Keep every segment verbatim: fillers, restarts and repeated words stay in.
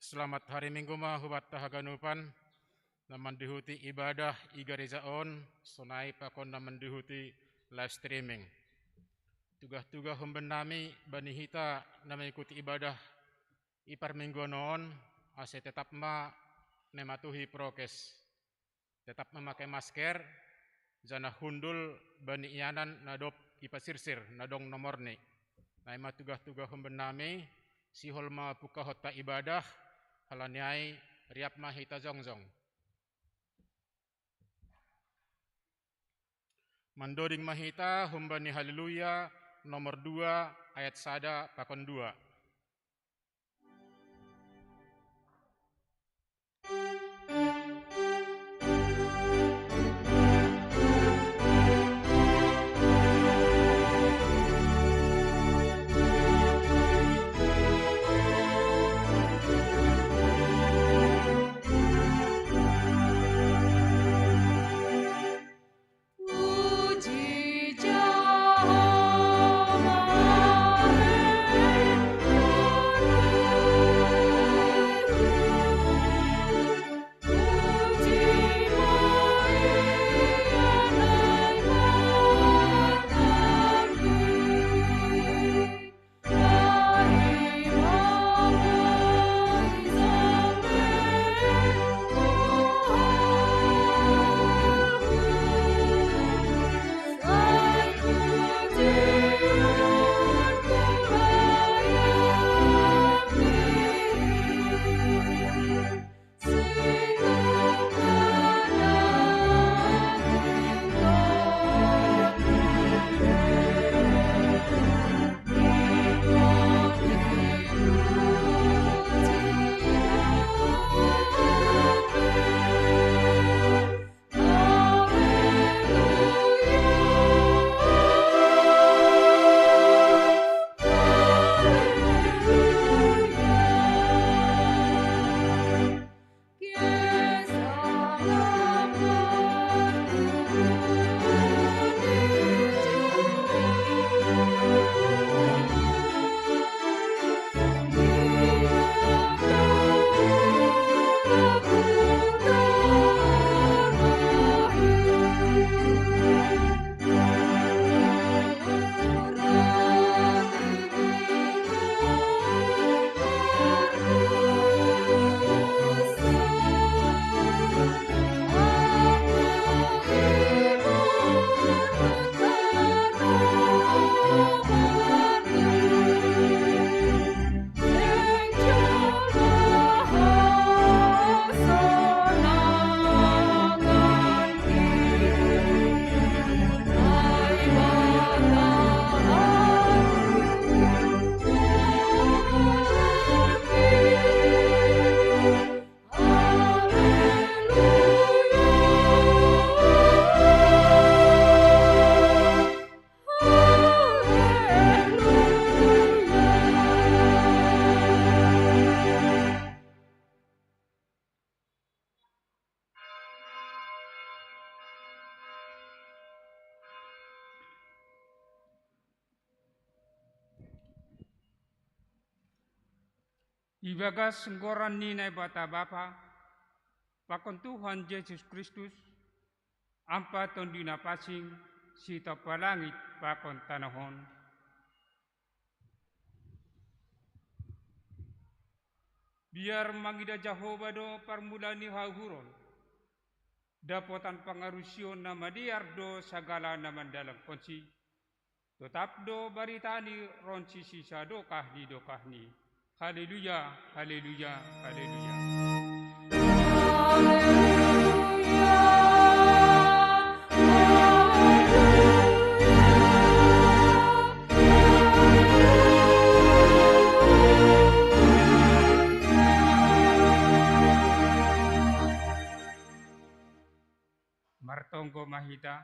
Selamat hari Minggu ma hubat tahaganupan, na mandihuti ibadah i gareja on, sonai pakon na mandihuti live streaming. Tugah-tugah humbannami bani hita na mengikuti ibadah i parmingguon on, ase tetap ma mematuhi prokes. Tetap memakai masker, janah hundul bani ianan na dob ipasirsir, na dong nomorni. Na i ma tugah-tugah humbannami, sihol ma pungkahonta ibadah, halani ai riap ma hita jongjong. Mandoding ma hita humbani Haleluya nomor dua ayat sada pakon dua. Ibagas nggoran ni Naibata Bapa, pakon Tuhan Jesus Kristus, ampa Tonduy Napansing, sitompa langit pakon tanoh on. Biar mangidah Jahowa do parmulaan ni hauhuron, dapotan pangarusion na madear do sagala na mandalangkonsi, totap do barita ni ronsi sisadokah ni dokahni. Haleluya, haleluya, haleluya. Martonggo ma hita.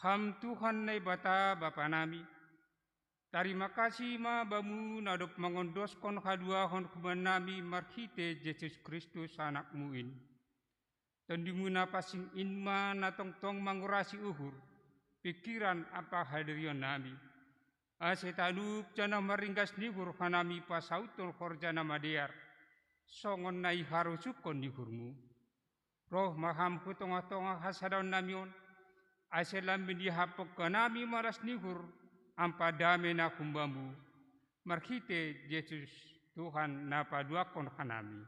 Ham Tuhan Naibata Bapa nami, tarima kasih ma Bamu na dob mangondoskon haluahon hubannami marhite Jesus Kristus, Anakmu in. Tonduy-Mu Napansing in ma na tongtong mangurasi uhur, pingkiran ampa hadirionnami, ase talup janah marringgas ni uhur hanami pasauthon horja na madear, songon na iharusukkon ni uhurmu. Roh ma Ham hu tonga-tonga hasadaon nami on, ase lam dihapokhon nami malas ni uhur, ampa dame na humbamu, marhite Jesus Tuhan na paduahon hanami.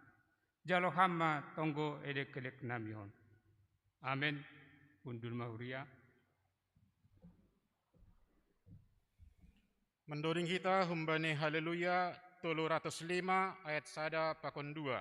Jalo Ham ma tonggo elek-elek nami on. Amen. Hundul ma huria. Mendoring hita humbani Haleluya tolu ratus lima ayat sada pakon dua.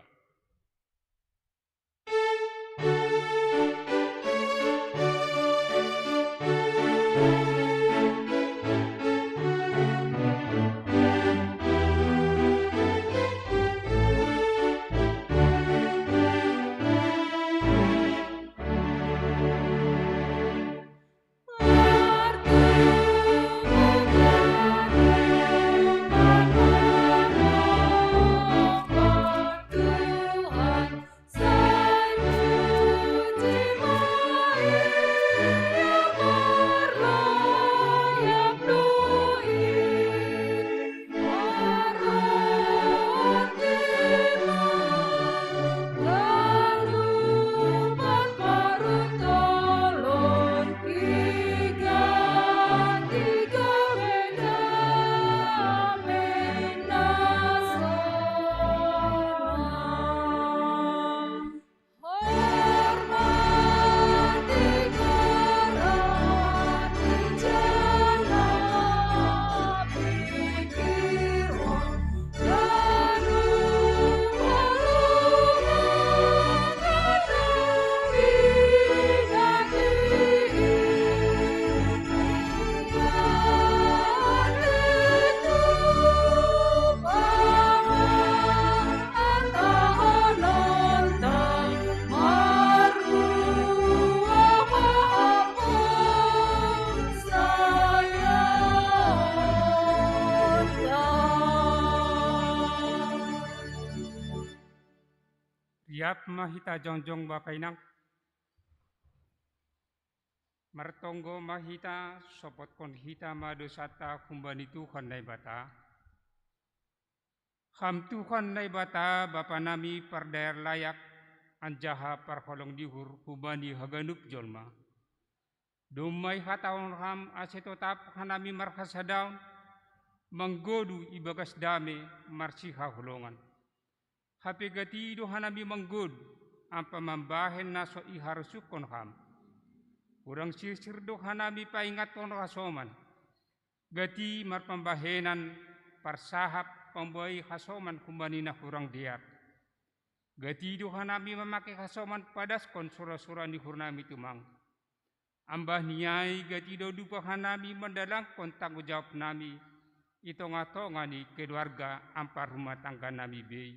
Riap ma hita jongjong, Bapa, Inang. Martonggo ma hita, sopotkon hita ma dosanta humbani Tuhan Naibata. Ham Tuhan Naibata, Bapa nami pardaer layak, anjaha parholong ni uhur humbani haganup jolma. Domma ihatahon Ham ase totap hanami marhasadaon, manggodu ibagas dame marsihaholongan. Hape gati do hanami manggodu, ampa mambahen na so iharusukkon Ham. Hurang sirsir do hanami paingathon hasoman. Gati marpambahenan parsahap pamboa hasoman humbani na hurang dear. Gati do hanami mamake hasoman padaskon sura-sura ni uhurnami tumang. Ambah ni ai gati do dupa hanami mandalangkon tanggung jawab nami i tonga-tonga ni keluarga ampa rumah tangga nami bei.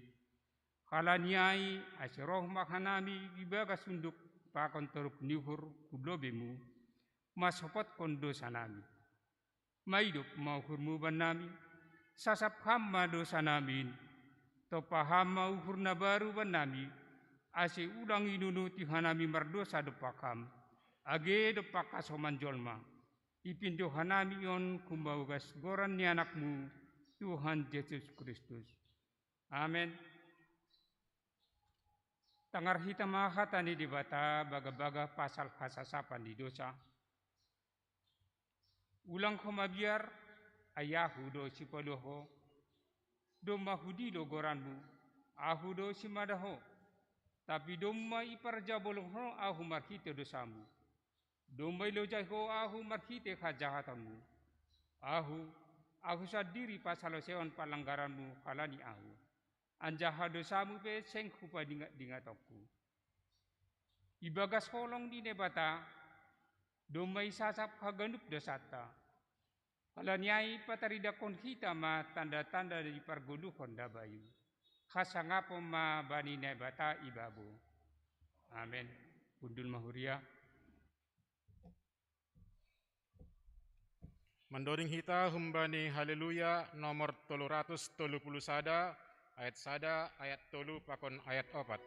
Halani ai ase roh ma hanami ibagas unduk pakon torop ni uhur hu lobeimu, mansopotkon dosa nami. Maidop ma uhurmu bannami, sasap Ham ma dosa nami, tompa Ham ma uhur na baru bannami, ase ulang inunuti hanami mardosa dompak Ham, age dompak hasoman jolma. Ipindo hanami on humbaugas goran ni Anakmu, Tuhan Jesus Kristus. Amen. Tangar hita ma hata ni Debata bagabaga pasal hasasapan ni dosa. Ulang ho mabiar, ai Ahu do sipaluah ho. Domma hudilo goranmu, Ahu do simada ho. Tapi domma iparjabolon ho Ahu marhite dosamu. Domma ilojai ho Ahu marhite hajahatonmu. Ahu, Ahu sandiri pasaloseihon palanggaranmu halani Ahu. Anjaha dosamu pe seng hupadingat-dingatonku. Ibagas holong ni Debata, domma isasap haganup dosanta. Halani ai pataridahon hita ma tanda-tanda ni pargoluhon na bayu. Hasangapon ma bani Naibata ibabo. Amen. Hundul ma huria. Mandoring hita humbani Haleluya nomor tolu ratus tolu puluh sada, ayat sada, ayat tolu pakon ayat opat.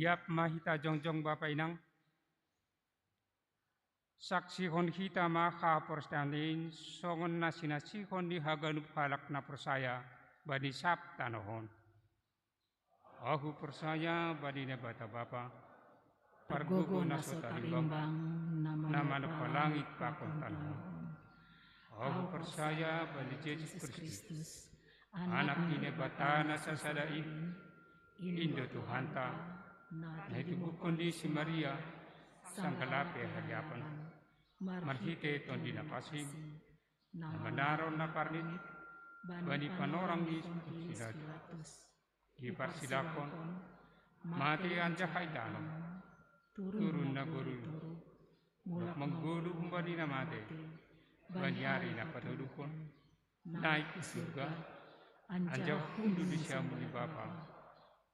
Iap ma hita jongjong bapa inang, saksihon hita ma haporsayaon in songon na sinaksihon ni haganup halak na porsaya bani sab tanoh on. Ahu porsaya bani Naibata Bapa, pargogo na so tarimbang, na manompa langit pakon tanoh on. Ahu porsaya bani Jesus Kristus, Anak ni Naibata na sasada in, in do Tuhanta, na itubuhkon ni si Maria, sanggalape hariapan, marhite Tondi Napansing, na manaron na parnit bani panorang ni Pontius Pilatus, diparsilangkon, mate anjaha itanom, turun na goluh, mulak manggoluh humbani na mate, bani ari na patoluhon, naik hu surga, anjaha hundul di siamun ni Bapa,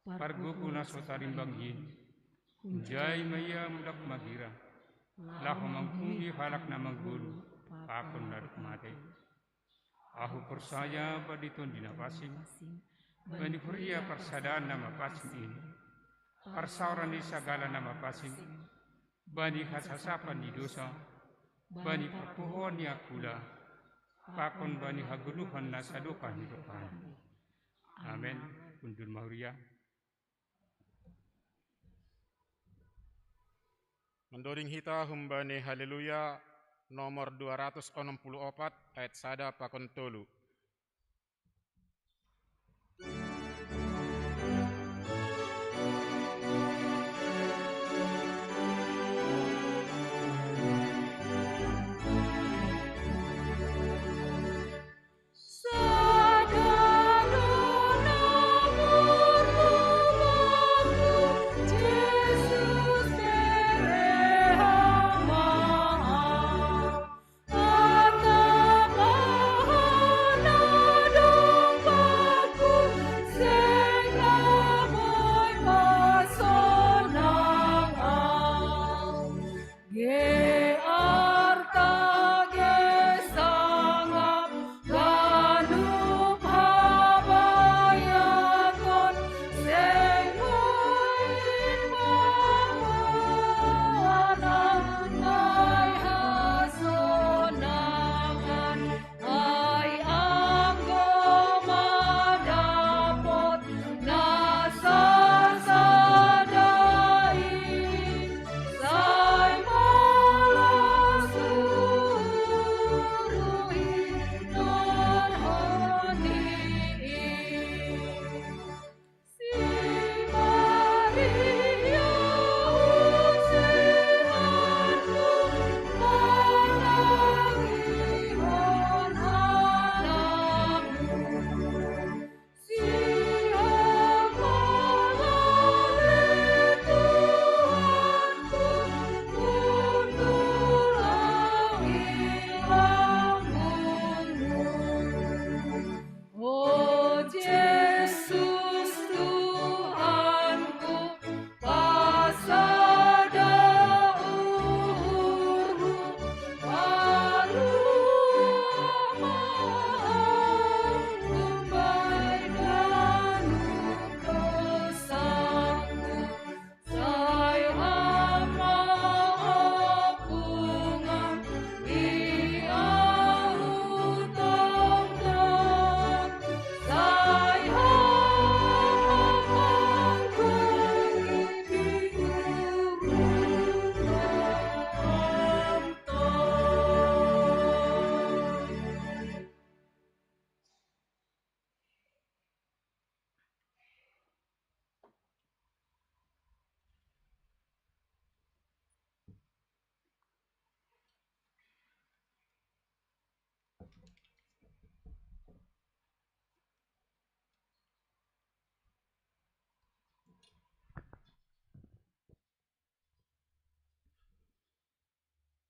pargogo na so tarimbang in, hunjai ma Ia mulak magira, laho manguhumi halak na manggoluh pakon na dob mate. Ahu porsaya bani Tondi Napansing, bani huria parsadaan na mapansing in, parsaoran ni sagala na mapansing, bani hasasapan ni dosa, bani parpuhoon ni angkula, pakon bani hagoluhan na sadokah ni dokahna. Amen. Hundul ma huria. Mandoding hita humbani Haleluya nomor dua ratus onom puluh opat, ayat sada pakon tolu.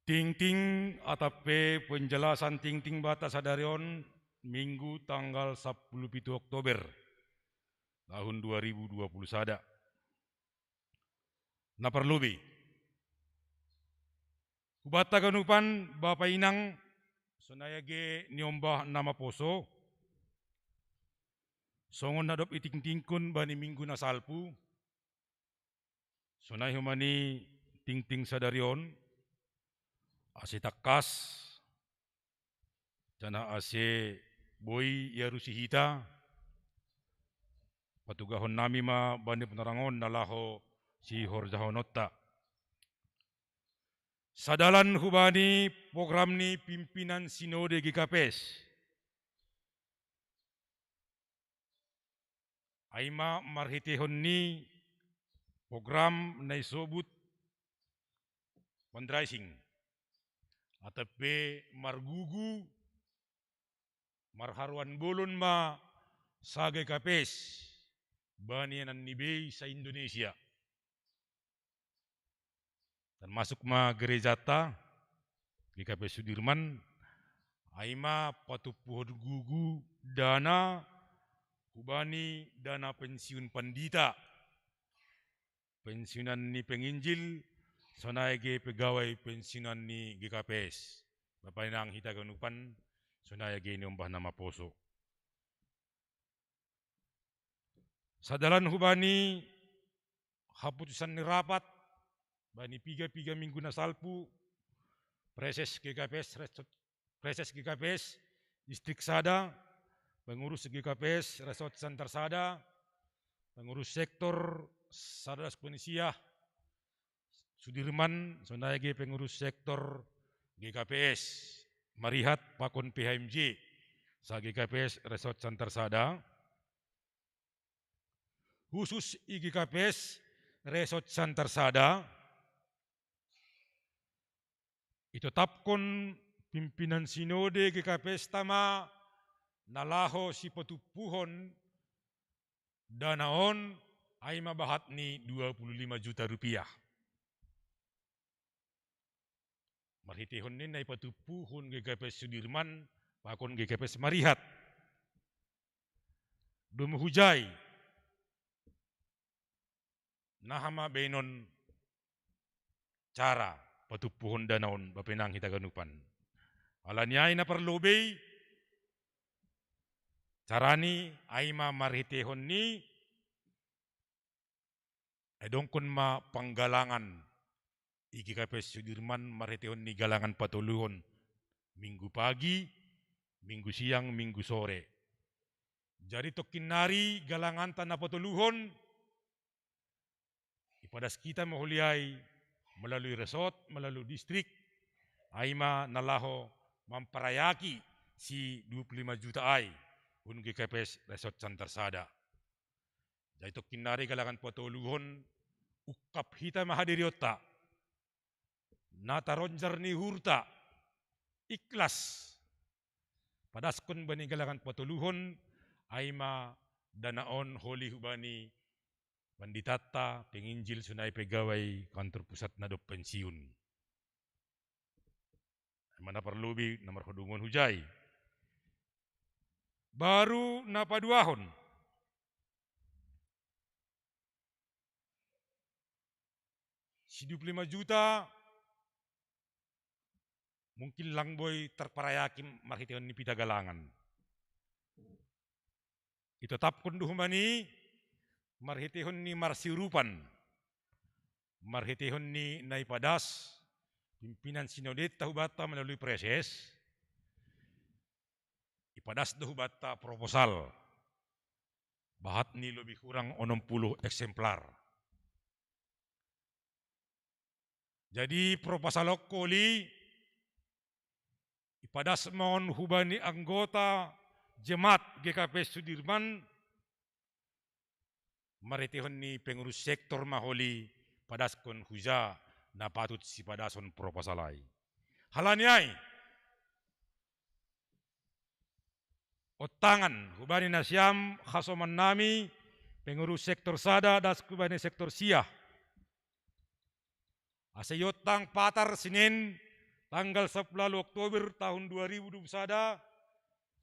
Tingting atap pe penjelasan tingting bata sadari on, Minggu tanggal sapuluh pitu Oktober tahun dua ribu dua puluh sada. Na parlobei, hubanta ganupan bapa inang, sonai age niombah na maposo, songon na dob itingtingkon bani minggu na salpu, Sonai homa ni tingting sadari on, ase tangkas, janah ase boi iarusi hita, patugahon nami ma bani panorang on na laho sihorjahononta. Sadalan hubani program ni pimpinan Sinode G K P S, ai ma marhiteihon ni program na isobut fundraising, atap pe margugu, marharoan bolon ma sa G K P S bani ianan ni bei sa Indonesia. Termasuk ma gerejanta, G K P S Sudirman, ai ma patumpuhon gugu dana hubani dana pensiun pandita, pensiunan ni penginjil, sonai age pegawai pensiunan ni G K P S. Bapa inang hita ganupan, sonai age niombah na maposo. Sadalan hubani haputusan ni rapat, bani piga-piga minggu na salpu, preses G K P S, resort, preses G K P S distrik sada, pengurus G K P S resort center sada, pengurus sektor sada, das Indonesia Sudirman, sonai age pengurus sektor G K P S Marihat pakon P H M J sa G K P S resort center sada, husus i G K P S resort center sada, itotapkon pimpinan Sinode G K P S ta ma na laho sipatumpuhon dana on, ai ma bahat ni dua puluh lima juta rupiah. Marhiteihon ni na ipatumpuhon G K P S Sudirman pakon G K P S Marihat. Domu hujai, naha ma baenon cara patumpuhon dana on, bapa inang hita ganupan. Ala ni ai na parlobei, carani ai ma marhiteihon ni, ai dongkon ma panggalangan i G K P S Sudirman marhiteihon ni galangan patoluhon, minggu pagi, minggu siang, minggu sore. Jadi tongkin nari galanganta na patoluhon ipadas hita ma holi ai, melalui resort, melalui distrik, ai ma na laho mamparayaki si dua puluh lima juta ai hun G K P S resort center sada. Jadi tongkin nari galangan patoluhon, ungkap hita ma hadirionta, na taronjar ni uhurta, ikhlas, padaskon bani galangan patoluhon, ai ma dana on holi hubani panditanta, penginjil, sonai pegawai kantor pusat na dob pensiun. Ai ma na parlobei na marhadungon hujai. Baru na paduahon, si dua puluh lima juta mungkin lang boi tarparayaki marhiteihon ni pita galangan. Itotapkon do homa ni marhiteihon ni marsiurupan, marhiteihon ni na ipadas pimpinan sinodenta hubanta melalui preses, ipadas do hubanta proposal bahat ni lebih kurang onom puluh eksemplar. Jadi proposal on holi ipadas ma on hubani anggota jemaat G K P S Sudirman, marhiteihon ni pengurus sektor ma holi padaskon huja na patut sipadason proposal ai. Halani ai, ontangan hubani nasiam hasoman nami, pengurus sektor sada das hubani sektor sia, ase iontang patar Senin tanggal sampulu ualu Oktober tahun dua ribu dua puluh sada,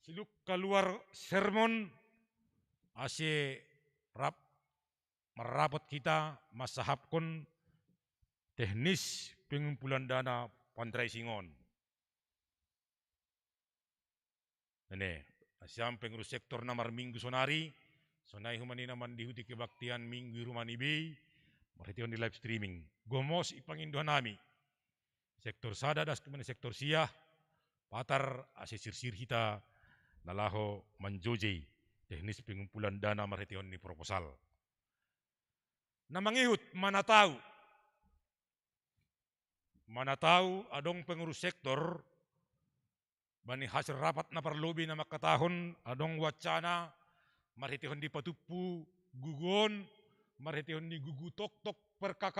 sidung kaluar sermon, ase rap marrapot hita mansahapkon teknis pengumpulan dana fundraising on. Nene, nasiam pengurus sektor na marminggu sonari, sonai homa ni na mandihuti kebaktian minggu i rumah ni bei, marhitehon ni live streaming. Gomos i pangindo nami. Sektor sada das kemudian sektor sia, patar ase sirsir hita na laho manjojei teknis pengumpulan dana marhitehon ni proposal. Na mangihut, mana tau. Mana tau adong pengurus sektor, bani hasil rapat na parlobei na mangkatahon adong wacana marhitehon ni patumpu gugu on, marhitehon ni gugu toktok per K K,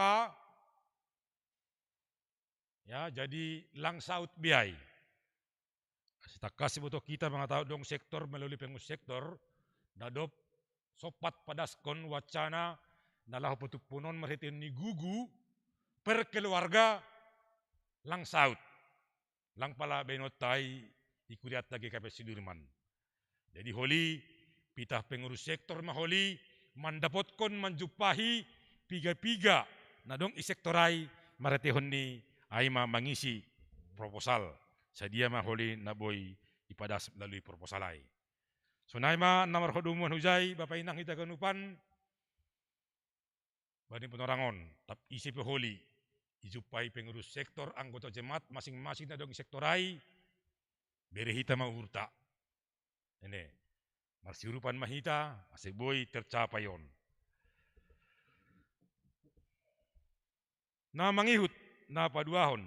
ya, jadi lang saut be ai. Ase tangkas botoh hita mangatahon adong sektor melalui pengurus sektor, na dob sompat padaskon wacana na laho patumpuon on marhitehon ni gugu per keluarga, lang saut. Lang pala baenonta i, i kurianta G K P Sudirman. Jadi holi, pitah pengurus sektor ma holi mandapotkon, manjumpahi piga-piga na adong i sektor ai marhitehon ni, ai ma mangisi proposal. Sadia ma holi na boi ipadas melalui proposal ai. Sonai ma na marhadomuan hujai, Bapa Inang hita haganupan, bani panorang on, tap ise pe holi, ijumpahi pengurus sektor, anggota jemaat masing-masing na adong i sektor ai, bere hita ma uhurta. Ene, marsiurupan ma hita ase boi tercapai on. Na mangihut, na paduahon,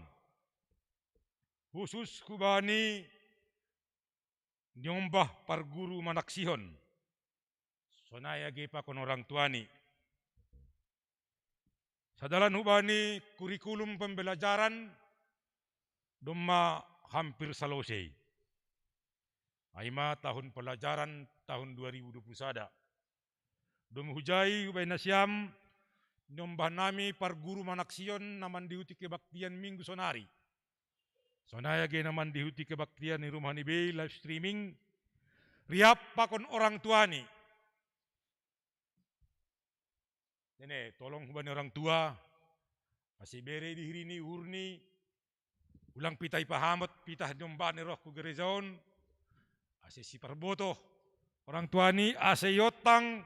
khusus hubani niombah parguru manaksihon, sonai age pakon orang tuani. Sadalan hubani kurikulum pembelajaran domma hampir salosei. Ai ma tahun pelajaran tahun dua ribu dua puluh sada. Domu hujai hubaen nasiam, niombah nami parguru manaksihon na mandihuti kebaktian Minggu sonari. Sonai age na mandihuti kebaktian i rumah ni bei live streaming, riap pakon orang tuani. Ene, tolong hubani orang tua, ase bere dihirini uhurni, ulang pitah ipahamot, pitah niombahni roh hu gereja on, ase siparbotoh orang tuani, ase iontang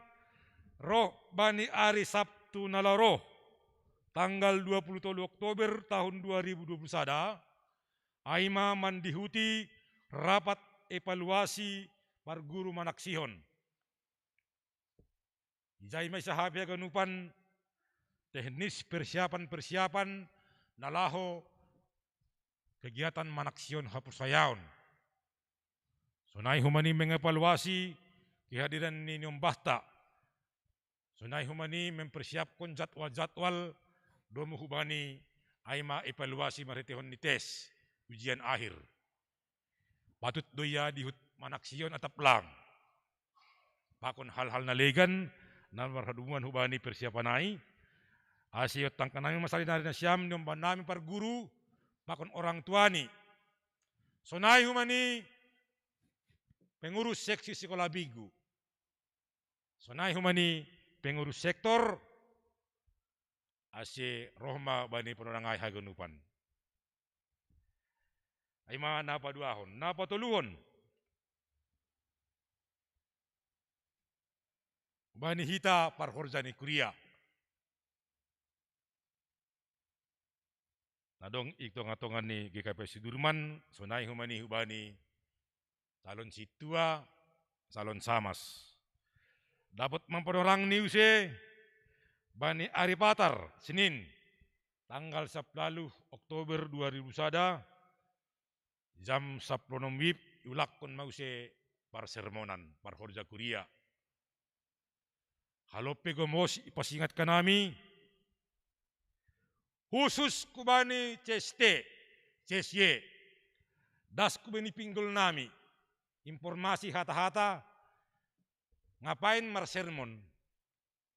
roh bani ari Sabtu na laho roh, tanggal dua puluh tolu Oktober tahun dua ribu dua puluh sada, ai ma mandihuti rapat evaluasi parguru manaksihon. Ijai ma isahape haganupan teknis persiapan-persiapan na laho kegiatan manaksihon haporsayaon. Sonai hubani mengevaluasi kehadiran ni niombahta. Sonai hubani mempersiapkon jadwal-jadwal, domu hubani, ai ma evaluasi marhitehon ni tes, ujian akhir. Patut do ia dihut manaksihon atap lang pakon hal-hal na legan, na marhadomuan hubani persiapan ai. Ase iontangkan nami ma sali nari nasiam niombah nami parguru pakon orang tuani. Sonai hubani pengurus seksi sekolah minggu. Sonai hubani pengurus sektor, ase roh ma bani panorang ai haganupan. Ai ma na paduahon, na patoluhon. Bani hita parhorja ni kuria. Na adong i tonga-tonga ni G K P Sudirman, sonai hubani hubani calon sintua, calon samas. Dapot ma panorang ni use, bani ari Patar, Senin, tanggal sampulu ualu Oktober dua ribu sada, jam sampulu onom wib, iulakkon ma use parsermonan, parhorja kuria. Halo pe gomos ipasingat hanami, khusus hubani C S T, C S Y, das hubani pinggol nami, informasi hata-hata, ngapain marsermon,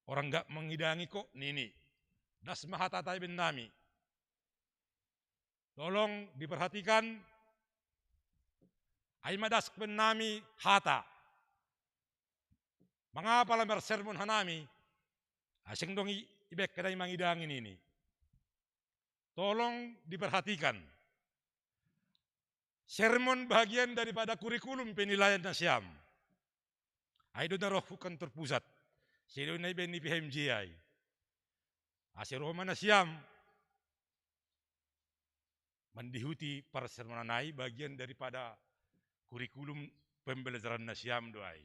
orang nggak mengidangi kok nini. Das ma hata-hata ibaen nami. Tolong diperhatikan, ai ma das hubani nami hata. Mangapa la marsermon hanami, ase seng dong i-, ibaen hanami mangidangi nini. Tolong diperhatikan. Sermon bahagian daripada kurikulum penilaian nasiam. Ai do na roh hu kantor pusat. Sedo na ibaen ni P H M J ai. Ase ro ma nasiam mandihuti parsermonanai, bagian daripada kurikulum pembelajaran nasiam do ai.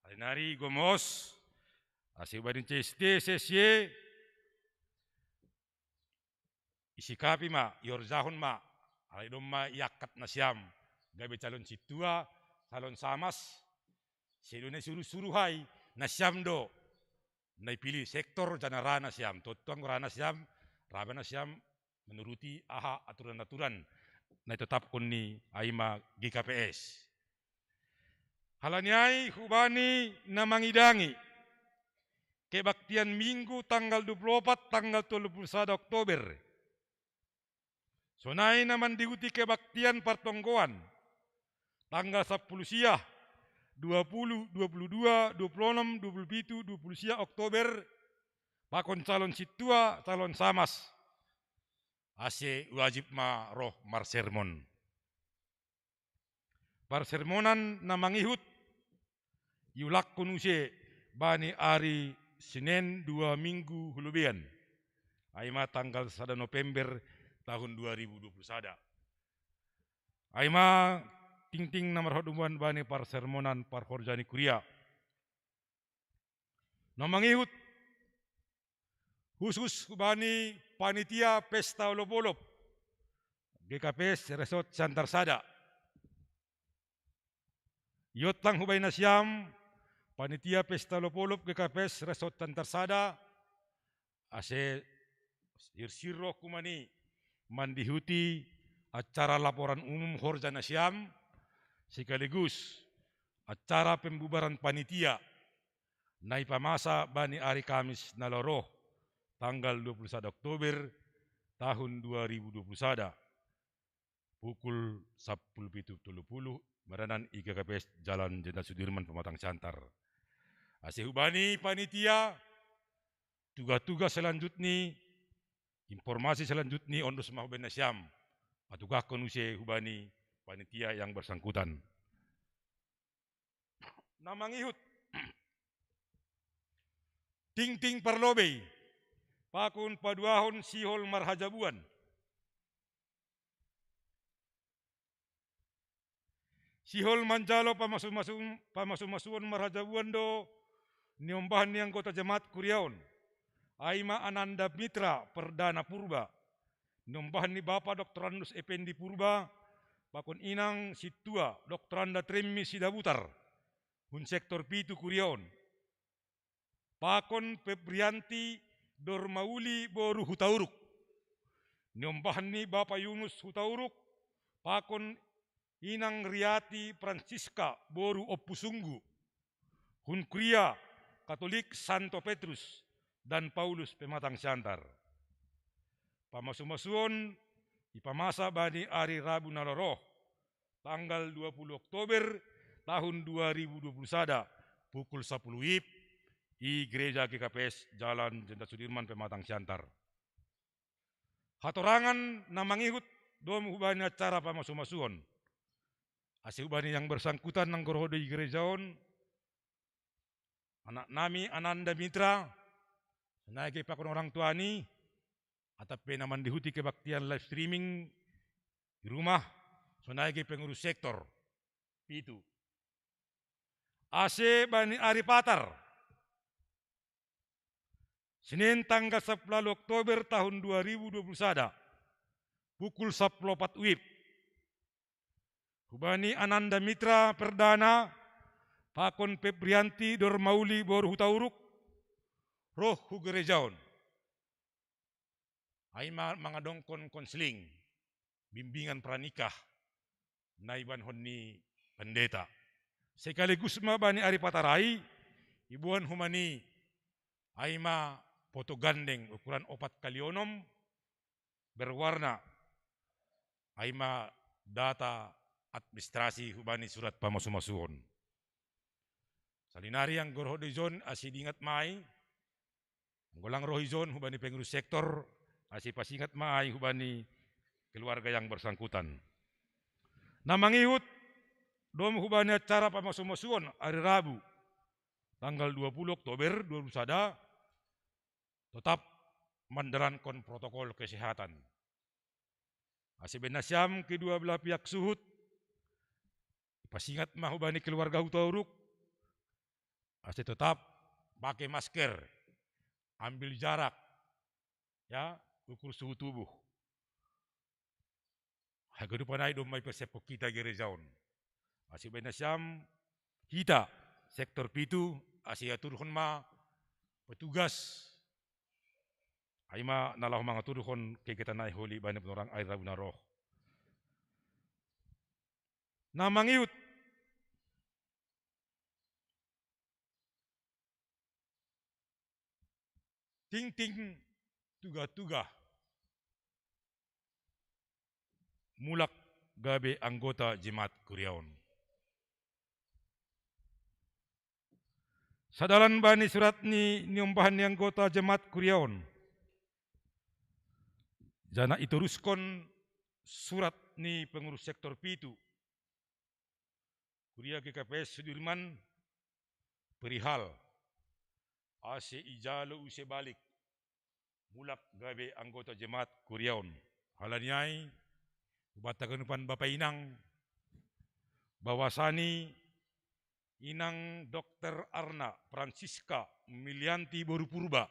Ari nari gomos, ase hubani C S T, C S Y, isikapi ma, iorjahon ma, alai domma iangkat nasiam gabe calon sintua, calon samas, sedo na isuru-suru hai, nasiam do na ipilih sektor, janah ra nasiam, tontu anggo ra nasiam, ra ma nasiam menuruti aha aturan-aturan na itetapkon ni ai ma G K P S. Halani ai hubani na mangidangi kebaktian Minggu tanggal dua puluh opat, tanggal tolu puluh sada Oktober, sonai na mandihuti kebaktian partonggoan tanggal sampulu sia, dua puluh, dua puluh dua, dua puluh onom, dua puluh pitu, dua puluh sia Oktober, pakon calon sintua, calon samas, ase wajib ma roh marsermon. Parsermonan na mangihut iulakkon use bani ari Senen dua minggu hu lobean, ai ma tanggal sada November tahun dua ribu dua puluh sada. Ai ma tingting na marhadomuan bani parsermonan parhorja ni kuria. Na mangihut khusus hubani panitia pesta olop-olop G K P S Resort Siantar Sada. Iontang hubani nasiam panitia pesta olop-olop G K P S Resort Siantar Sada, ase sirsir rohku ma i mandihuti acara laporan umum horja nasiam, sekaligus acara pembubaran panitia na ipamasa bani ari Kamis na laho roh, tanggal dua puluh sada Oktober tahun dua ribu dua puluh sada, pukul sampulu pitu tolu puluh, maranan i G K P S Jalan Jenderal Sudirman, Pematang Siantar. Ase hubani panitia, tugas-tugas selanjutni, informasi selanjutni, ondos ma hubani nasiam, patugahkon use hubani panitia yang bersangkutan. Na mangihut tingting parlobei pakon paduahon sihol marhajabuan. Sihol manjalo pamasu-masu-, pamasu-masuon marhajabuan do niombahan ni anggota jemaat kuria on, ai ma Ananda Mitra Perdana Purba, niombahan ni Bapa Doktorandus Effendi Purba, pakon Inang Sintua Doktoranda Tremmi Sidabutar, hun sektor pitu kuria on, pakon Febrianti Dormauli boru Hutauruk, niombahan ni Bapa Yunus Hutauruk, pakon Inang Riati Francisca boru Ompusunggu, hun kuria Katolik Santo Petrus dan Paulus Pematang Siantar. Pamasu-masuon ipamasa bani ari Rabu na laho roh, tanggal dua puluh Oktober tahun dua ribu dua puluh sada, pukul sampulu wib, i Gereja G K P S Jalan Jenderal Sudirman, Pematang Siantar. Hatorangan na mangihut dom hubani acara pamasu-masuon. Ase hubani yang bersangkutan anggo roh do i gereja on, anak nami Ananda Mitra, sonai gabe pakon orang tuani, atap pe na mandihuti kebaktian live streaming di rumah, sonai gabe pengurus sektor pitu. Ase bani ari Patar, Senin tanggal sampulu ualu Oktober tahun dua ribu dua puluh sada, pukul sampulu opat wib, hubani Ananda Mitra Perdana pakon Febrianti Dormauli boru Hutauruk, roh hu gereja on. Ai ma mangadongkon konseling, bimbingan pranikah na ibahenon ni pendeta. Sekaligus ma bani ari Patar ai, iboan homa i, ai ma foto gandeng ukuran opat kali onom, berwarna, ai ma data administrasi hubani surat pamasu-masuon. Saonari anggo roh do ijon ase diingat ma i, anggo lang roh ijon hubani pengurus sektor, ase pasingat ma i hubani keluarga yang bersangkutan. Na mangihut dom hubani acara pamasu-masuon ari Rabu, tanggal dua puluh Oktober dua ribu dua puluh sada, tetap mandalanhon protokol kesehatan. Ase baen nasiam kedua belah pihak suhut, pasingat ma hubani keluarga Hutauruk, ase tetap pake masker, ambil jarak, ya, ukur suhu tubuh. Haganupan ai domma iperseppon hita gereja on. Ase baen nasiam hita sektor pitu, ase iaturhon ma petugas, ai ma na laho mangaturhon kegiatan ai holi bani panorang ari Rabu na roh. Na mangihut, tingting tuga-tuga mulak gabe anggota jemaat kuria on. Sadalan bani surat ni niombahan ni anggota jemaat kuria on, janah itoruskon surat ni pengurus sektor pitu kuria G K P S Sudirman, perihal ase ijalo use balik mulak gabe anggota jemaat kuria on. Halani ai, hubanta haganupan bapa inang, bahwasani inang dokter Arna Francisca Milianti boru Purba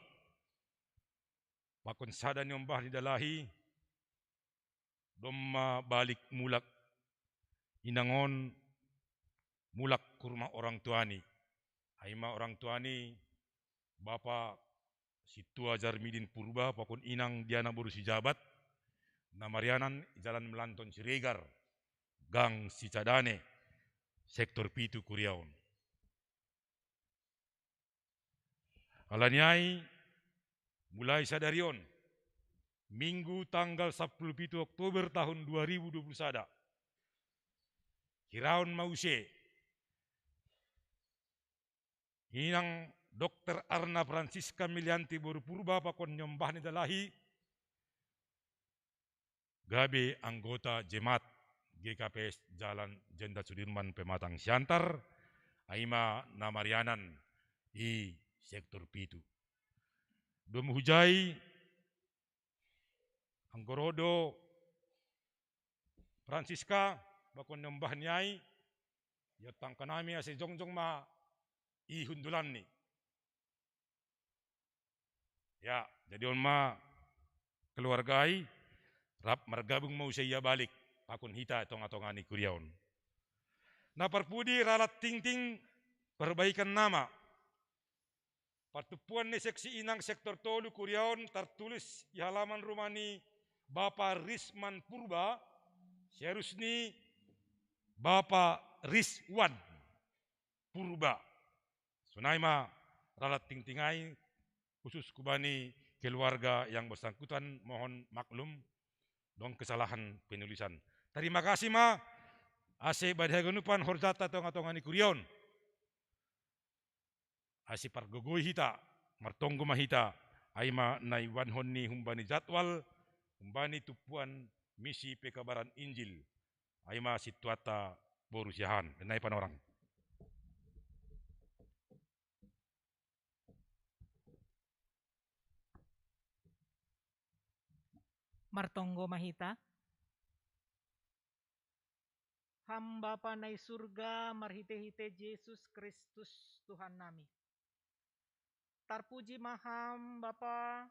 pakon sada ni ombah ni dalahi, domma balik mulak inang on mulak hu rumah orang tuani. Ai ma orang tuani, Bapa Sintua Jarmidin Purba pakon inang Diana boru Sijabat, na marianan i Jalan Melanton Siregar, Gang Sicadane, sektor pitu kuria on. Halani ai, mulai sadari on, Minggu tanggal sampulu pitu Oktober tahun dua ribu dua puluh sada, hiraon ma use inang dokter Arna Francisca Milianti boru Purba pakon ni ombah ni dalahi gabe anggota jemaat G K P S Jalan Jenderal Sudirman Pematang Siantar, ai ma na marianan i sektor pitu. Domu hujai, anggo ro do Francisca pakon ni ombah ni ai, iatangkan nami ase jongjong ma i hundulanni. Ya, jadi on ma keluarga ai, rap margabung ma use ia balik pakon hita tonga-tonga ni kuria on. Na parpudi, ralat tingting perbaikan nama. Partumpuan ni seksi inang sektor tolu kuria on tartulis i halaman rumah ni Bapa Risman Purba, seharusni Bapa Riswan Purba. Sonai ma ralat tingting ai, khusus hubani keluarga yang bersangkutan, mohon maklum, dong kesalahan penulisan. Tarima kasih ma, ase bani haganupan horjanta tonga-tonga ni kuria on, ase pargogoi hita, martonggo ma hita, ai ma na iboanhon ni humbani jadwal, humbani tumpuan misi pekabaran Injil, ai ma sintuanta boru siahaan, nai panorang. Martonggo ma hita. Ham Bapa na i surga, marhite-hite Jesus Kristus Tuhan nami. Tarpuji ma Ham Bapa,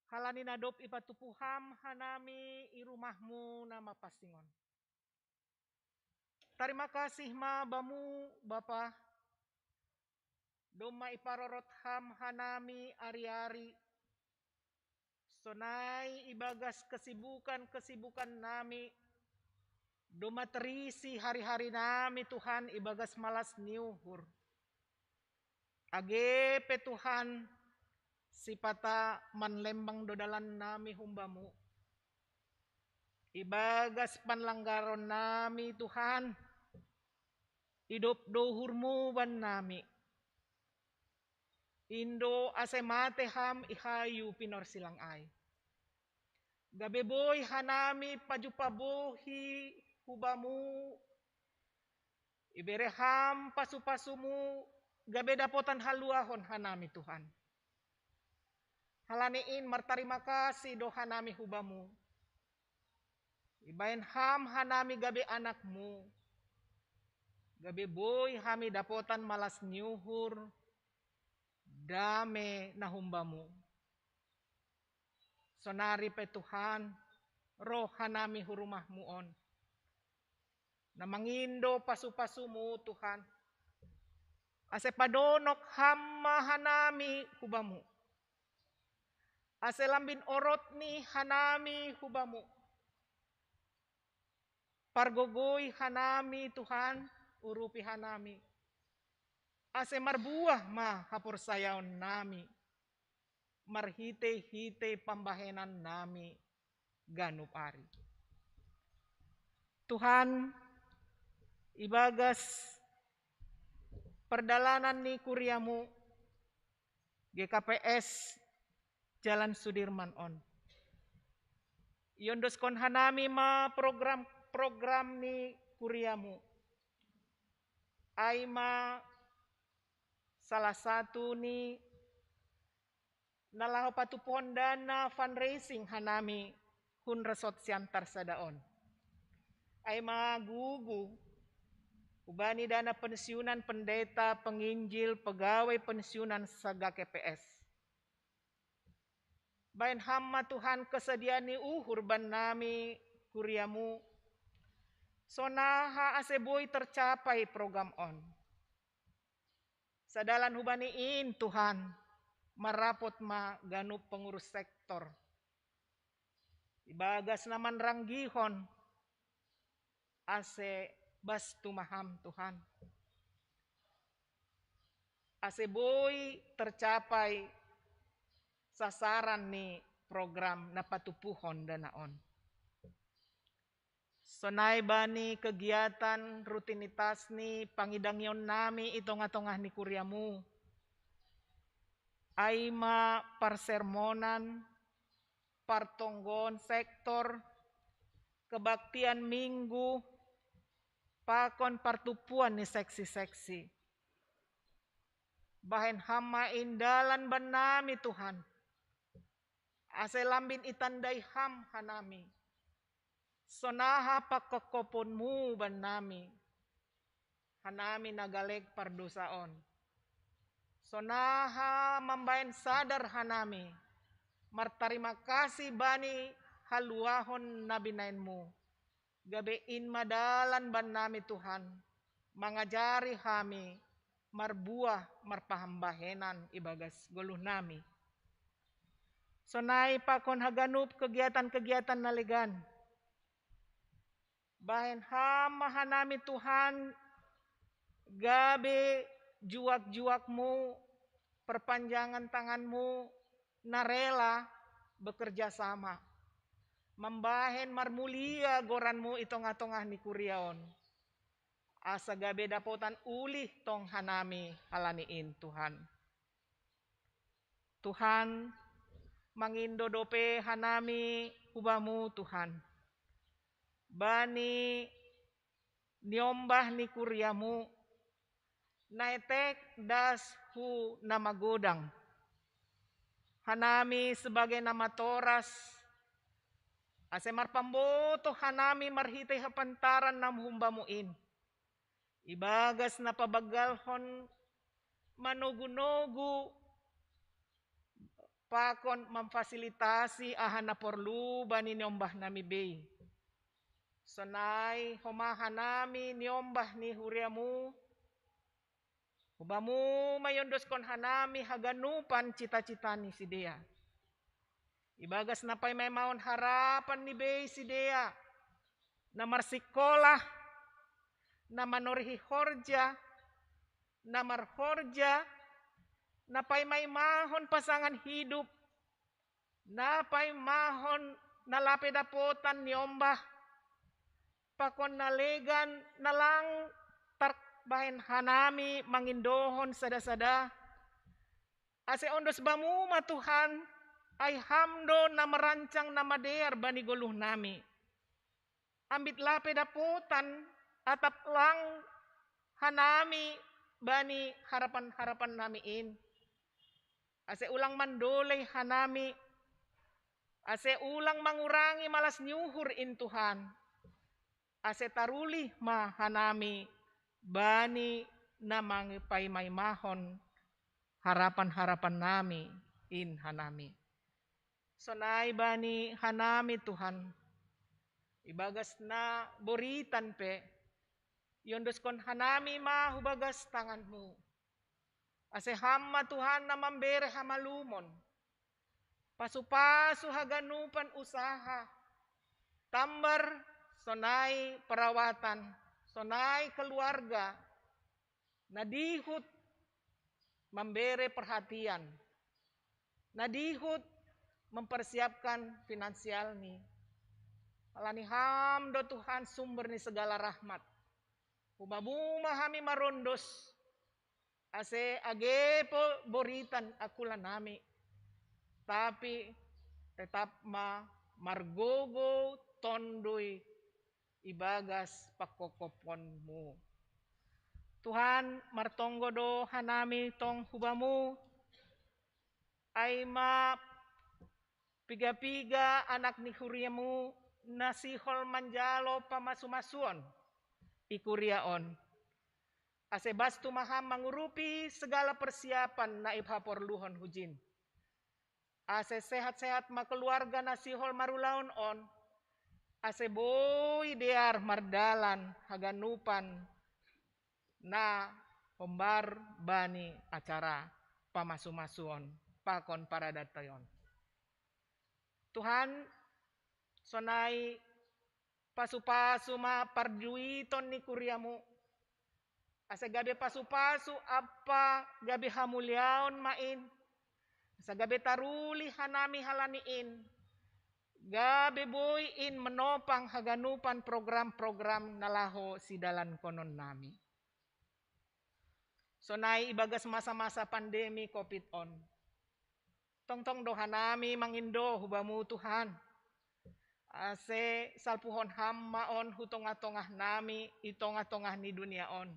halani na dob ipatupu Ham hanami i rumah-Mu na mapansing on. Tarima kasih ma Bamu, Bapa, domma iparorot Ham hanami ari-ari, sonai ibagas kesibukan-kesibukan nami, domma terisi hari-hari nami, Tuhan, ibagas malas ni uhur. Age pe, Tuhan, sipata manlembang do dalan nami hum-Bamu. Ibagas panlanggaron nami, Tuhan, idop do uhur-Mu bannami. In do ase mate Ham i hayu pinorsilang ai. Gabe boi hanami pajumpa bohi hu-Bamu, ibere Ham pasu-pasu-Mu, gabe dapotan haluahon hanami, Tuhan. Halani in martarima kasi do hanami hu Bamu. Ibaen Ham hanami gabe anakmu, gabe boi hami dapotan malas ni uhur, dame na humbamu. Sonari pe Tuhan, ro hanami hu rumahmu on, na mangindo pasupasumu Tuhan, ase padonok Ham ma hanami hu Bamu, ase lambin orot ni hanami hu Bamu. Pargogoi hanami Tuhan, urupi hanami, ase marbuah ma haporsayaon nami marhitei-hitei pambahenan nami ganup ari. Tuhan, ibagas pardalanan ni kuriamu G K P S Jalan Sudirman on, iondoskon hanami ma program-program ni kuriamu. Ai ma salah satu ni na laho patupuhon dana fundraising hanami hun resort Siantar sada on. Ai ma gugu hubani dana pensiunan pendeta, penginjil, pegawai pensiunan sa-G K P S. Baen Ham ma Tuhan kesediaan ni uhur bannami kuriamu, sonaha ase boi tercapai program on. Sadalan hubani in Tuhan, marapot ma ganup pengurus sektor ibagas na manranggihon ase bas tu ma Ham Tuhan, ase boi tercapai sasaran ni program na patupuhon dana on. Sonai bani kegiatan rutinitas ni pangidangion nami i tongah-tongah ni kuriamu, ai ma parsermonan, partonggoon sektor, kebaktian Minggu, pakon partupuan ni seksi-seksi. Baen Ham ma in dalan bannami Tuhan, ase lambin itandai Ham hanami, sonaha pangkophoponmu bannami, hanami na galek pardosa on. Sonaha mambaen sadar hanami martarima kasi bani haluahon na binaenmu, gabe in ma dalan bannami Tuhan, mangajari hami marbuah marpambahenan ibagas goluhnami. Sonai pakon haganup kegiatan-kegiatan na legan. Baen Ham ma hanami Tuhan, gabe juak-juakmu, perpanjangan tanganmu, na rela bekerja sama, mambahen marmulia goranmu i tongah-tongah ni kuria on, asa gabe dapotan ulih tong hanami halani in Tuhan. Tuhan, mangindo dope hanami hu Bamu Tuhan, bani niombah ni kuriamu, na etek das hu na magodang. Hanami sebagai na matoras, ase marpambotoh hanami marhitei hapantaran na humbamu in, ibagas na pabanggalhon manogu-nogu pakon mamfasilitasi aha na porlu bani niombah nami bei. Sonai homa hanami niombah ni huriamu, hu Bamu ma iondoskon hanami haganupan cita-cita ni sidea. Ibagas na paimaimahon harapan ni bei sidea, na marsikolah, na manorihi horja, na marhorja, na paimaimahon pasangan hidup, na paimahon na lape dapotan niombah, pakon na legan na lang tarbahen hanami mangindohon sada-sada, ase ondos Bamu ma Tuhan, ai Ham do na marancang na madear bani goluhnami. Ambit lape dapotan atap lang hanami bani harapan-harapan nami in. Ase ulang mandolei hanami, ase ulang mangurangi malas ni uhur in Tuhan, ase taruli ma hanami bani na mangipaimaimahon harapan-harapan nami in hanami. Sonai bani hanami Tuhan, ibagas na boritan pe, iondoskon hanami ma hubagas tanganmu. Ase Ham ma Tuhan na mambere hamalumon, pasu-pasu haganupan usaha, tambar sonai perawatan, sonai keluarga, na dihut mambere perhatian, na dihut mempersiapkan finansialni. Alani Ham do Tuhan sumber ni segala rahmat. Hubamu ma hami marondos, ase age po boritan akula nami, tapi tetap ma margogo tondui ibagas pangkokoponmu. Tuhan, martonggo do hanami tong hubamu, ai ma piga-piga anak ni huriamu na sihol manjalo pamasu-masuon i kuria on. Ase bastu ma Ham mangurupi segala persiapan na ipaporluhon hujin. Ase sehat-sehat ma keluarga na sihol marulaon on, ase boi dear mardalan haganupan na hombar bani acara pamasu-masuon pakon paradaton. Tuhan, sonai pasu-pasu ma parjuiton ni kuriamu, ase gabe pasu-pasu ampa gabe hamuliaon ma in, ase gabe taruli hanami halani in, gabe boi in menopang haganupan program-program na laho sidalankonon nami. Sonai ibagas masa-masa pandemi covid on, tongtong do hanami mangindo hubamu Tuhan, ase salpuhon Ham ma on hu tongah-tongah nami i tongah-tongah ni dunia on.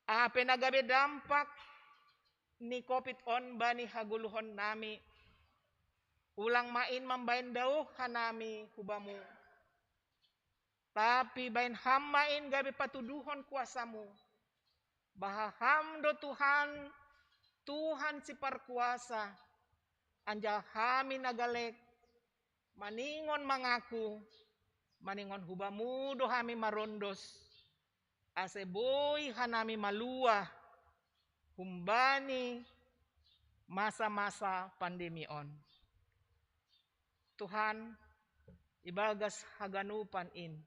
Aha pe na gabe dampak ni covid on bani hagoluhon nami, ulang ma in mambaen daoh hanami hubamu, tapi baen Ham ma in gabe patuduhon kuasamu, bahwa Ham do Tuhan, Tuhan siparkuasa, anjaha hami na galek maningon mangaku, maningon hubamu do hami marondos, ase boi hanami maluah humbani masa-masa pandemi on. Tuhan, ibagas haganupan in,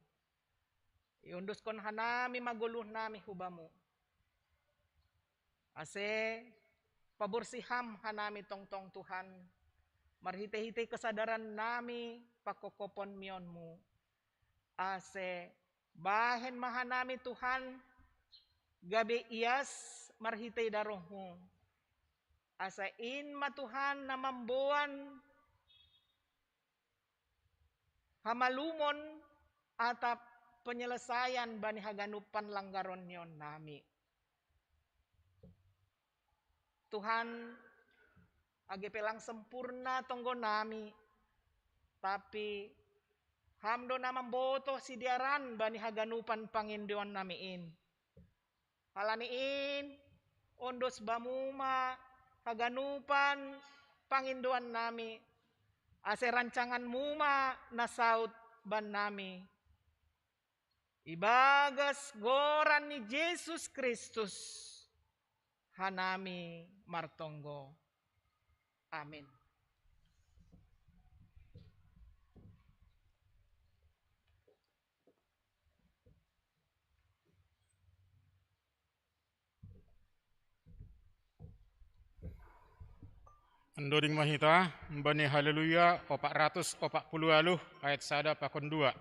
iondoskon hanami ma goluh nami hubamu, ase paborsih Ham hanami tongtong Tuhan, marhitei-hitei kesadaran nami pangkokoponmionmu, ase bahen ma hanami Tuhan gabe ias marhitei darohmu, asa in ma Tuhan na mamboan hamalumon atap penyelesaian bani haganup panlanggaron ni on nami. Tuhan, age pe lang sempurna tonggo nami, tapi Ham do na mambotoh sidearan bani haganupan pangindoan nami in. Halani in, ondos bamu ma haganupan pangindoan nami, ase rancanganmu ma na saut bannami. Ibagas goran ni Jesus Kristus, hanami martonggo. Amin. Andoding ma hita, bani Haleluya opat ratus opat puluh aluh, ayat sada pakon dua.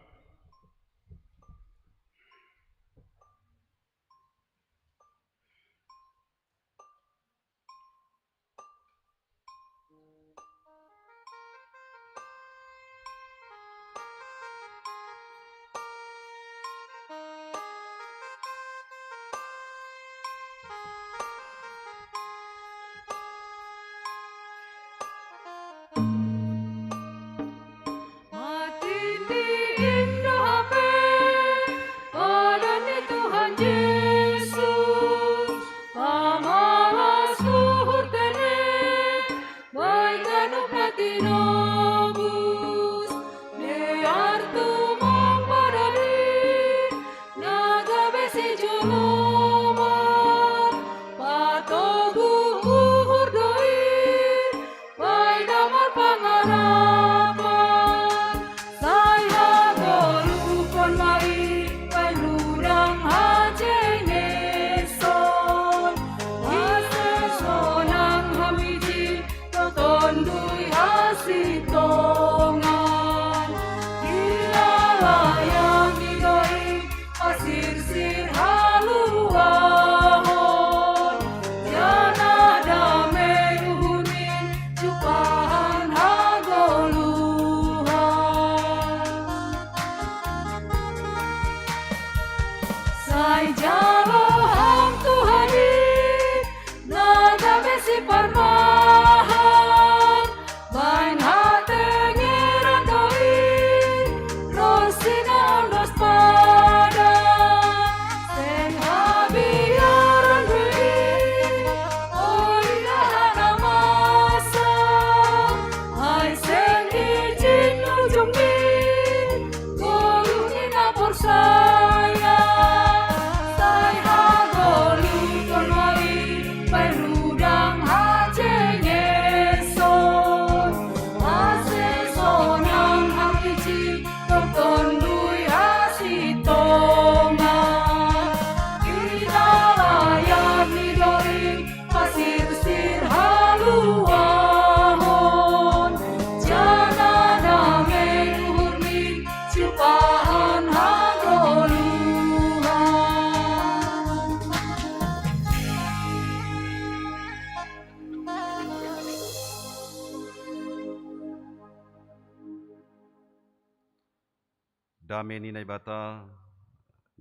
Dame ni Naibata,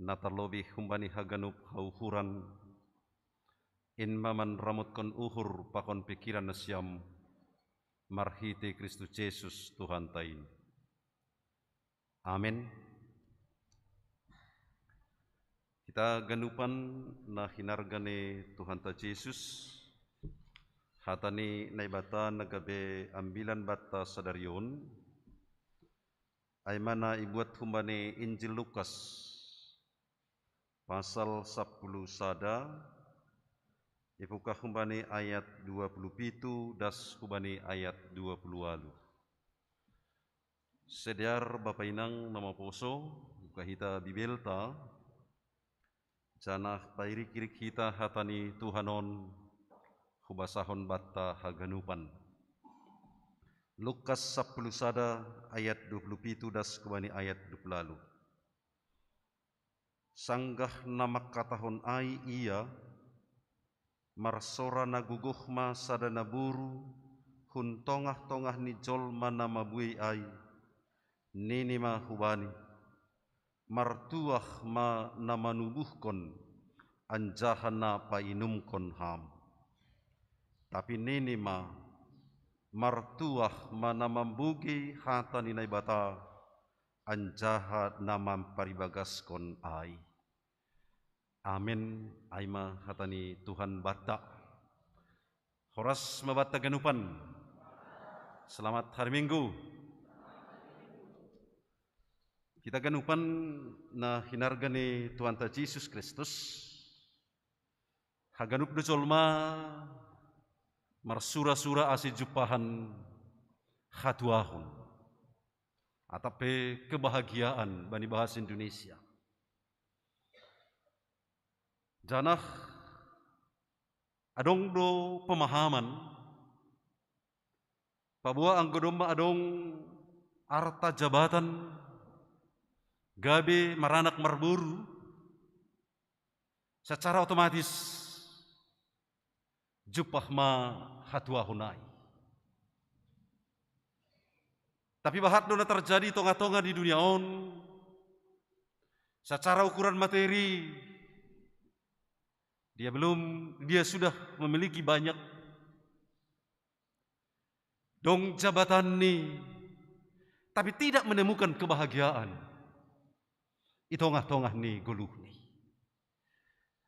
na tarlobih humbani haganup hauhuran, in ma manramotkon uhur pakon pikiran nasiam, marhitei Kristus Jesus Tuhanta in. Amen. Hita ganupan na hinarga ni Tuhanta Jesus, hata ni Naibata na gabe ambilan banta sadari on, ai ma na ibuat humbani Injil Lukas, pasal sapuluh sada, ibuka humbani ayat dua puluh pitu das humbani ayat dua puluh walu. Sediar bapa inang na maposo, buka hita Bibelta, janah pairik-irik hita hata ni Tuhan on, hubasahon banta haganupan. Lukas sapuluh sada ayat dua puluh pitu das humbani ayat dua puluh walu. Sanggah na mangkatahon ai ia, marsora na gogoh ma sada naboru hun tongah-tongah ni jolma na mabuei ai, nini ma hubani, "Martuah ma na manubuhkon, anjaha na painumkon ham." Tapi nini ma, "Martuah ma na mambogei hata ni Naibata, anjaha na mamparibagaskon ai." Amen. Ai ma hata ni Tuhan banta. Horas ma banta ganupan. Selamat hari Minggu. Hita ganupan na hinarga ni Tuhanta Jesus Kristus, haganup do jolma marsura-sura ase jumpahan hatuahon, atap pe kebahagiaan bani bahasa Indonesia. Janah adong do pemahaman, paboa anggo domma adong arta, jabatan, gabe, maranak marboru, secara otomatis jumpah ma hatuahon ai. Tapi bahat do na tarjadi tongah-tongah di dunia on, secara ukuran materi, dia belum, dia sudah memiliki banyak, dong jabatan ni, tapi tidak menemukan kebahagiaan i tongah-tongah ni goluh ni.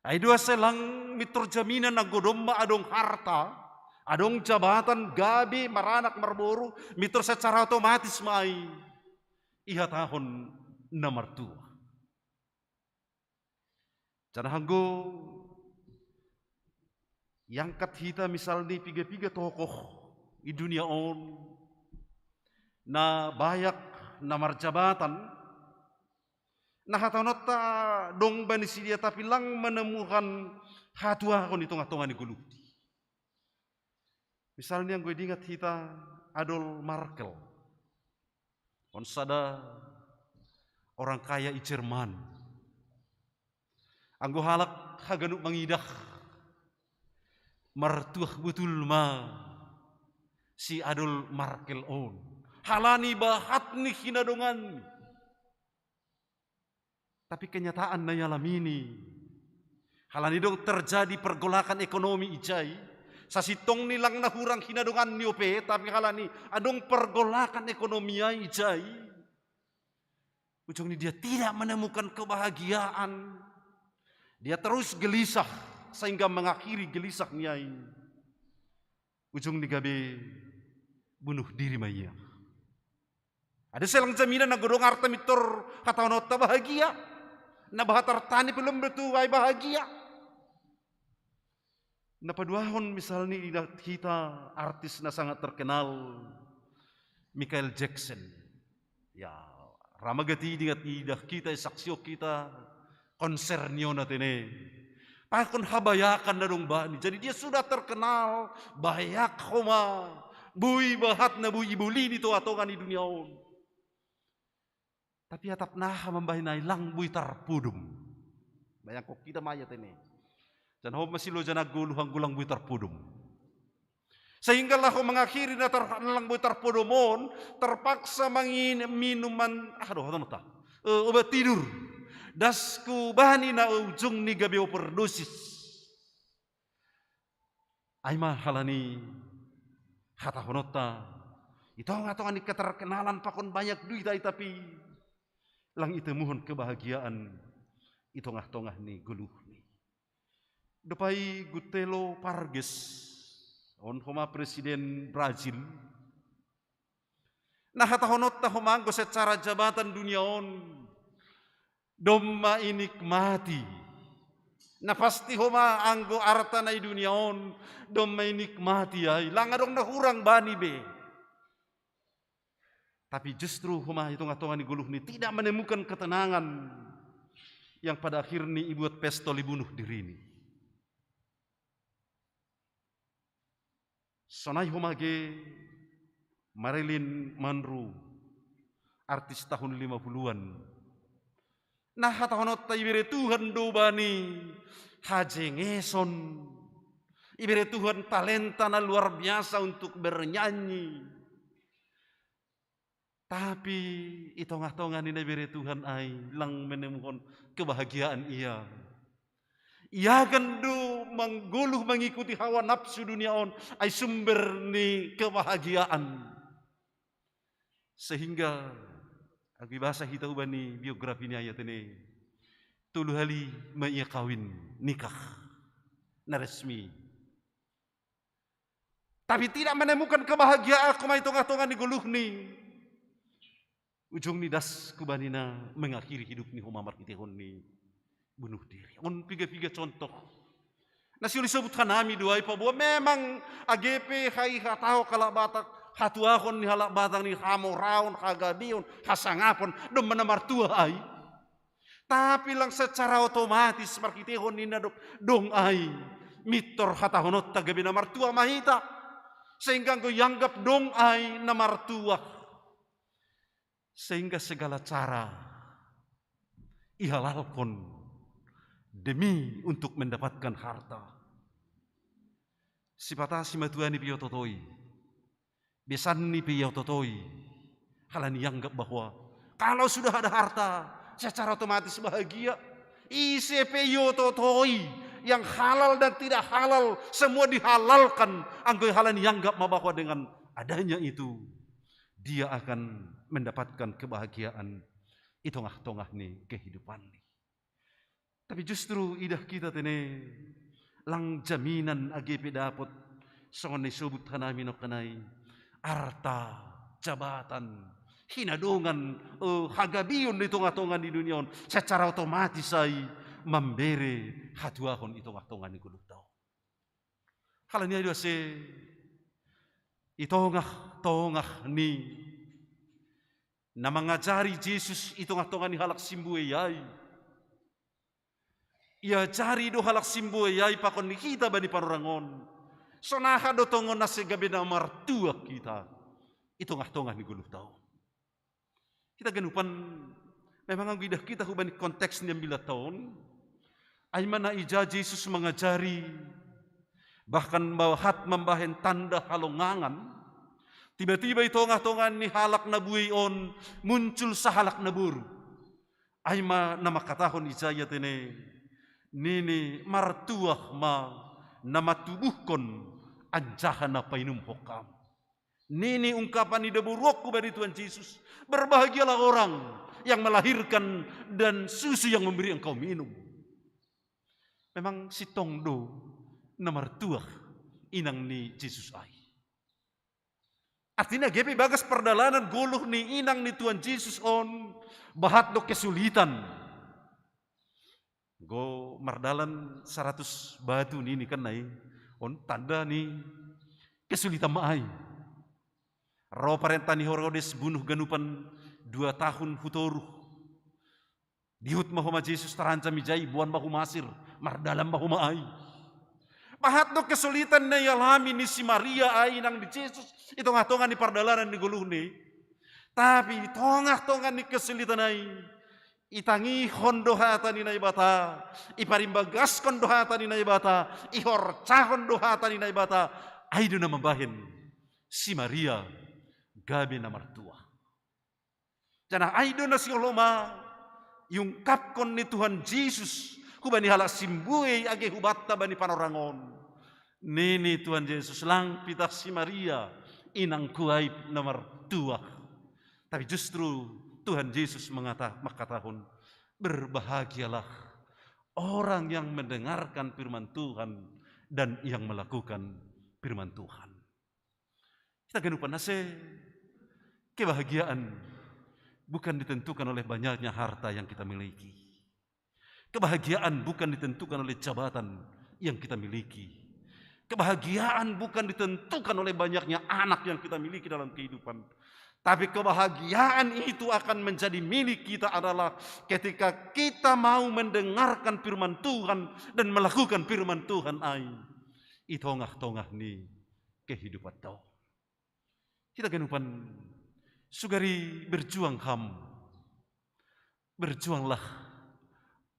Ai do asa lang mintor jaminan anggo domma adong harta, adong jabatan, gabe, maranak marboru, mintor secara otomatis ma ai ihatahon na martuah. Janah anggo iangkat hita misal ni piga-piga tokoh i dunia on, na bayak, na marjabatan, na hatahononta dong bani sidea tapi lang menemukan hatuahon i tongah-tongah ni goluhni. Misalni anggo idingat hita Adolf Merkel, on sada orang kaya i Jerman. Anggo halak haganup mangidah, martuah botul ma si Adolf Merkel on, halani bahat ni hinadonganni. Tapi kenyataan na ialamini, halani dong terjadi pergolakan ekonomi ijai, sasintongni lang na hurang hinadonganni ope, tapi halani adong pergolakan ekonomi ai ijai, ujungni dia tidak menemukan kebahagiaan. Dia terus gelisah, sehingga mengakhiri gelisahni ai, ujungni gabe bunuh diri ma ia. Adong asa lang jaminan anggo dong arta mintor hatahononta bahagia. Na bahat artani pe lum do tutu ai bahagia. Na paduahon misalni idah hita artis na sangat terkenal, Michael Jackson. Ya, ra ma gati idingat idah hita, isaksihon hita konserni on atene. Pakon habayakan na dong bani. Jadi dia sudah terkenal, bayak homa, boi bahat na boi iboli ni tongah-tongah ni dunia on. Tapi atap naha mambahen ai lang boi tarpodom. Bayangkon hita ma ia atene. Janah on ma siloja na goluh anggo lang boi tarpodom. Sehingga laho mengakhiri na tar-, lang boi tarpodom on, terpaksa mangin-, minuman, ah, dohonon ta. eh, obat tidur. Das ku bani na ujung ni gabe overdosis. Ai ma halani hatahononta, i tongah-tongah ni keterkenalan pakon banyak duit ai, tapi lang itemuhon kebahagiaan i tongah-tongah ni goluhni. Dob ai Gutello Parges, on homa presiden Brazil, na hatahononta homa anggo secara jabatan dunia on, domma inikmati. Na pasti homa anggo arta na i dunia on, domma inikmati ai, lang adong na hurang bani be. Tapi justru homa i tongah-tongah ni goluhni tidak menemukan ketenangan yang pada akhirnya ibuat pistol ibunuh dirini. Sonai homa ge Marilyn Monroe, artis tahun lima puluhan. Na hatahononta ibere Tuhan do bani hajengeson. Ibere Tuhan talenta na luar biasa untuk bernyanyi. Tapi i tongah-tongah ni na ibere Tuhan ai lang menemuhon kebahagiaan ia. Iagan do manggoluh mangikuti hawa nafsu dunia on, ai sumber ni kebahagiaan. Sehingga anggo ibasa hita hubani biografi ni ia tene, tolu hali ma ia kawin, nikah na resmi. Tapi tidak menemukan kebahagiaan homa i tongah-tongah ni goluhni. Ujungni das ku bani na mengakhiri hidupni homa marhiteihon ni bunuh diri. On piga-piga contoh na siuli sobut hanami do ai, paboa memang age pe haihatahon halak Batak, hatuahon ni halak Batak ni hamoraon, hagabeon, hasangapon, domma na martuah ai. Tapi lang secara otomatis marhiteihon ni na dong ai, mintor hatahononta gabe na martuah ma hita. Sehingga anggo ianggap dong ai na martuah, sehingga segala cara ihalalkon demi untuk mendapatkan harta. Sipata simatuani pe iototoi, besanni pe iototoi, halani ianggap bahwa kalau sudah ada harta, secara otomatis bahagia. Ise pe iototoi, yang halal dan tidak halal semua dihalalkan, anggo halani ianggap ma bahwa dengan adanya itu dia akan mendapatkan kebahagiaan i tongah-tongah ni kehidupanni. Tapi justru idah hita tene, lang jaminan age pe dapot songon na isobut hanami nangkin ai, arta, jabatan, hinadongan, eh, hagabeon di tongah-tongah ni dunia on, secara otomatis ai mambere hatuahon i tongah-tongah ni goluhta on. Halani ai do ase i tongah-tongah ni na mangajari Jesus i tongah-tongah ni halak simbuei ai, iajari do halak simbuei ai pakon ni hita bani panorang on, sonaha do tongon ase gabe na martuah hita i tongah-tongah ni goluhta on. Hita ganupan, memang anggo idah hita hubani konteks ni ambilanta on, ai ma na ija Jesus mangajari, bahkan bahat mambahen tanda halongangan, tiba-tiba i tongah-tongah ni halak na buei on muncul sahalak naboru. Ai ma na mangkatahon ija ia tene, nini, martuah ma na matubuhkon anjaha na painumhon hamu. Nini ungkapan ni naboru on hubani Tuhan Jesus, "Berbahagialah orang yang melahirkan dan susu yang memberi engkau minum." Memang sintong do na martuah inang ni Jesus ai. Artina age pe bagas pardalanan goluh ni inang ni Tuhan Jesus on, bahat do kesulitan. Go mardalan saratus batu nini kan ai, on tanda ni kesulitan ma ai. Ro parenta ni Herodes bunuh ganupan dua tahun hutoruh. Dihut ma homa Jesus, tarancam ijai, boan ma homa Masir, mardalan ma homa ai. Bahat do kesulitan na ialami ni si Maria ai inang ni Jesus i tongah-tongah ni pardalanan ni goluhni. Tapi i tongah-tongah ni kesulitan ai, itangihon do hata ni Naibata, iparimbagaskon do hata ni Naibata, ihorjahon do hata ni Naibata, ai do na mambahen si Maria gabe na martuah. Janah ai do na sihol homa Iungkapkon ni Tuhan Jesus hubani halak simbuei age hubatta bani panorang on. Nini Tuhan Jesus, lang pitah si Maria, inangku aib na martuah. Tapi justru Tuhan Jesus mangata-, mangkatahon, "Berbahagialah orang yang mendengarkan firman Tuhan dan yang melakukan firman Tuhan." Hita ganupan asa, kebahagiaan bukan ditentukan oleh banyaknya harta yang kita miliki. Kebahagiaan bukan ditentukan oleh jabatan yang kita miliki. Kebahagiaan bukan ditentukan oleh banyaknya anak yang kita miliki dalam kehidupan. Tapi kebahagiaan itu akan menjadi milik kita adalah ketika kita mau mendengarkan firman Tuhan dan melakukan firman Tuhan ai. I tongah-tongah ni kehidupan tau. Hita ganupan, sugari berjuang ham. Berjuanglah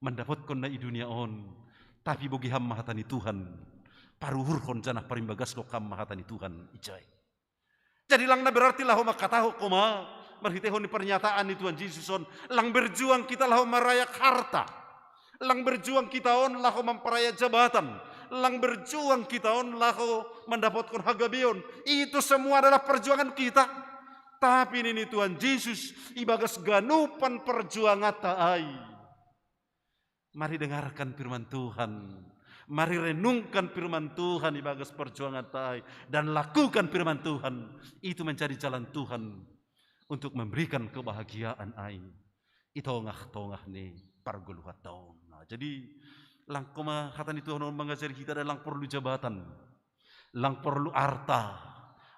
mandapotkon na i dunia on, tapi bogi ham ma hata ni Tuhan, paruhurhon janah parimbagaskon ham ma hata ni Tuhan ijai. Jadi lang na berarti laho mangkatahon homa, marhiteihon ni pernyataan ni Tuhan Jesus on, lang berjuang kita laho marayak harta. Lang berjuang kita on laho mamparaya jabatan. Lang berjuang kita on laho mandapotkon hagabeon. Itu semua adalah perjuangan kita. Tapi nini Tuhan Jesus, ibagas ganupan perjuanganta ai, mari dengarkan firman Tuhan. Mari renungkan firman Tuhan ibagas perjuanganta ai. Dan lakukan firman Tuhan. Itu menjadi jalan Tuhan untuk memberikan kebahagiaan ai i tongah-tongah ni pargoluhanta on. Nah, jadi lang homa hata ni Tuhan on mangajari hita, lang porlu jabatan, lang porlu arta.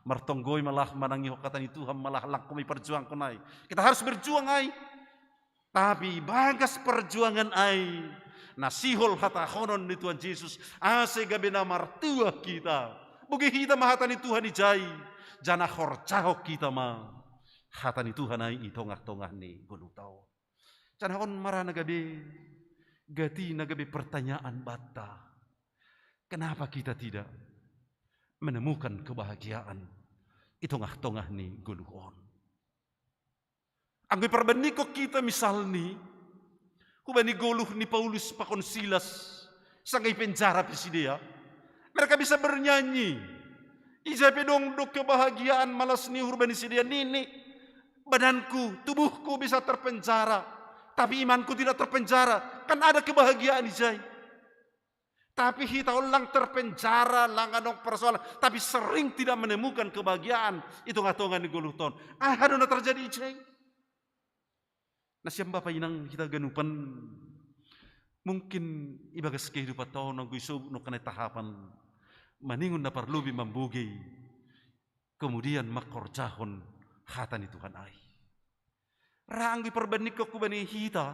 Martonggoi malah manangihon hata ni Tuhan, malah lang homa iparjuangkon ai. Kita harus berjuang ai. Tapi ibagas perjuangan ai, na sihol hatahonon ni Tuhan Jesus, asa gabe na martuah hita. Bogei hita ma hata ni Tuhan ijai, janah horjahon hita ma hata ni Tuhan ai i tongah-tongah ni goluhta on. Janah on ma ra na gabe, gati na gabe pertanyaan banta. Kenapa kita tidak menemukan kebahagiaan i tongah-tongah ni goluh on? Anggo iparbandingkon hita misalni, hubani goluh ni Paulus pakon Silas, sanggah ipenjara pe sidea, mereka bisa bernyanyi. Ija pe dong do kebahagiaan malas ni uhur bani sidea, nini, "Badanku, tubuhku bisa terpenjara, tapi imanku tidak terpenjara." Kan ada kebahagiaan ijai. Tapi hita on lang terpenjara, lang adong persoalan, tapi sering tidak menemukan kebahagiaan i tongah-tongah ni goluhta on. Aha do na terjadi ijai? Nasiam bapa inang hita ganupan, mungkin ibagas kehidupanta on anggo isobut nangkaning tahapan, maningon na parlobei mambogei, kemudian mangkorjahon hata ni Tuhan ai. Ra anggo iparbandingkon hubani hita,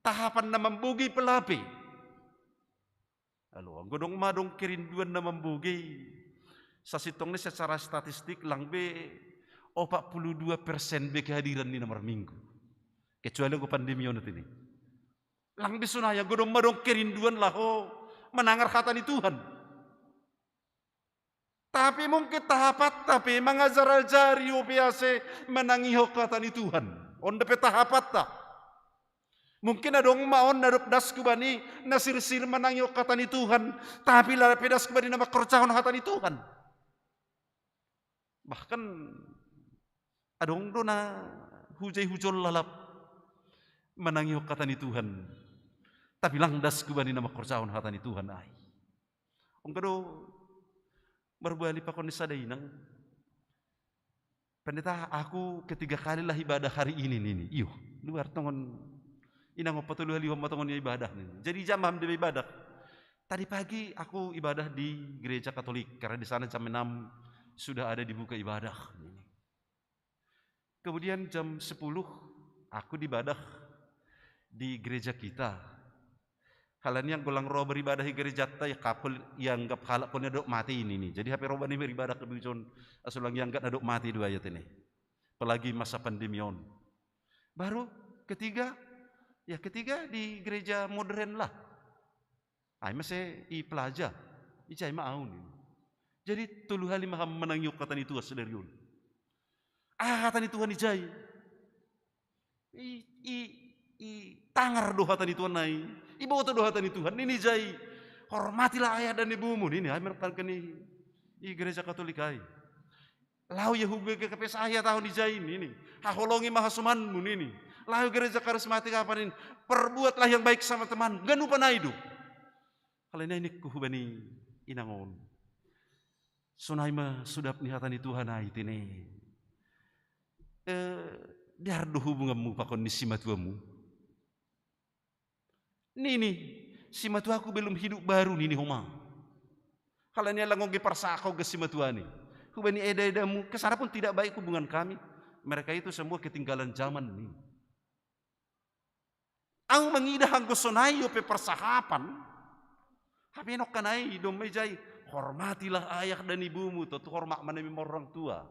tahapan na mambogei pe lape. Alo, anggo dong ma dong kerinduan na mambogei, sasintongna secara statistik lang be opat puluh dua persen be kehadiran ni na marminggu. Kecuali anggo pandemi on ate ne. Lang be sonai, anggo dong ma dong kerinduan laho manangar hata ni Tuhan. Tapi mungkin tahapanta pe mangajar-ajari dope asa manangihon hata ni Tuhan. On dope tahapanta. Mungkin adong ma on na dob das hubani na sirsir manangihon hata ni Tuhan, tapi lape das hubani na mangkorjahon hata ni Tuhan. Bahkan adong do na hujai hujon lalap manangihon hata ni Tuhan, tapi lang das hubani na mangkorjahon hata ni Tuhan ai. Ongka do marbali pakon ni sada inang, "Pendeta, aku ketiga kalilah ibadah hari ini," nini. "Iyo, luar tongon, inang, opat tolu hali ho ma tongon ia ibadah," nini. "Jadi ija ma ham dibahen ibadah?" "Tadi pagi aku ibadah di gereja Katolik, karena di sana jam enam sudah ada dibuka ibadah," nini. "Kemudian jam sepuluh aku ibadah di gereja kita. Halani anggo lang ro beribadah i gerejanta, ia kapul ianggap halak on na dob mate," nini. Jadi hape ro bani beribadah kebijon, asa lang ianggap na dob mate do ia ate ne. Apalagi masa pandemi on. "Baru ketiga, ya ketiga di gereja modern lah. Ai masa i Plaza, ijai ma au," nini. "Jadi tolu hali ma ham manangihon hata ni Tuhan sadari on?" "Ah, hata ni Tuhan ijai. I, i, I tangar do hata ni Tuhan ai. Iboto do hata ni Tuhan. Nini jai, hormatilah ayah dan ibumu. Nini ai merkan keni. I gereja Katolik ai. Laho ia hubege kapes ahi tahun i jai nini. Haholongi ma hasomanmu nini. Laho gereja karismatik apa nini. Perbuatlah yang baik sama teman. Ganupa nai do. Kalau ini ku hubani inangon. Sonai ma sudap ni hata ni Tuhan ai tene. Eh, dear do hubunganmu pakon ni simatuamu. Nini, simatuaku belum hidup baru nini homa. Kalau ni alang oge parsako ge simatuani. Hubani eda-edamu, ke sana pun tidak baik hubungan kami. Mereka itu semua ketinggalan zaman nih. Au mangida anggo sonai ope parsahapan. Hape nokkanai domai jai, hormatilah ayah dan ibumu, tentu hormat manemi orang tua.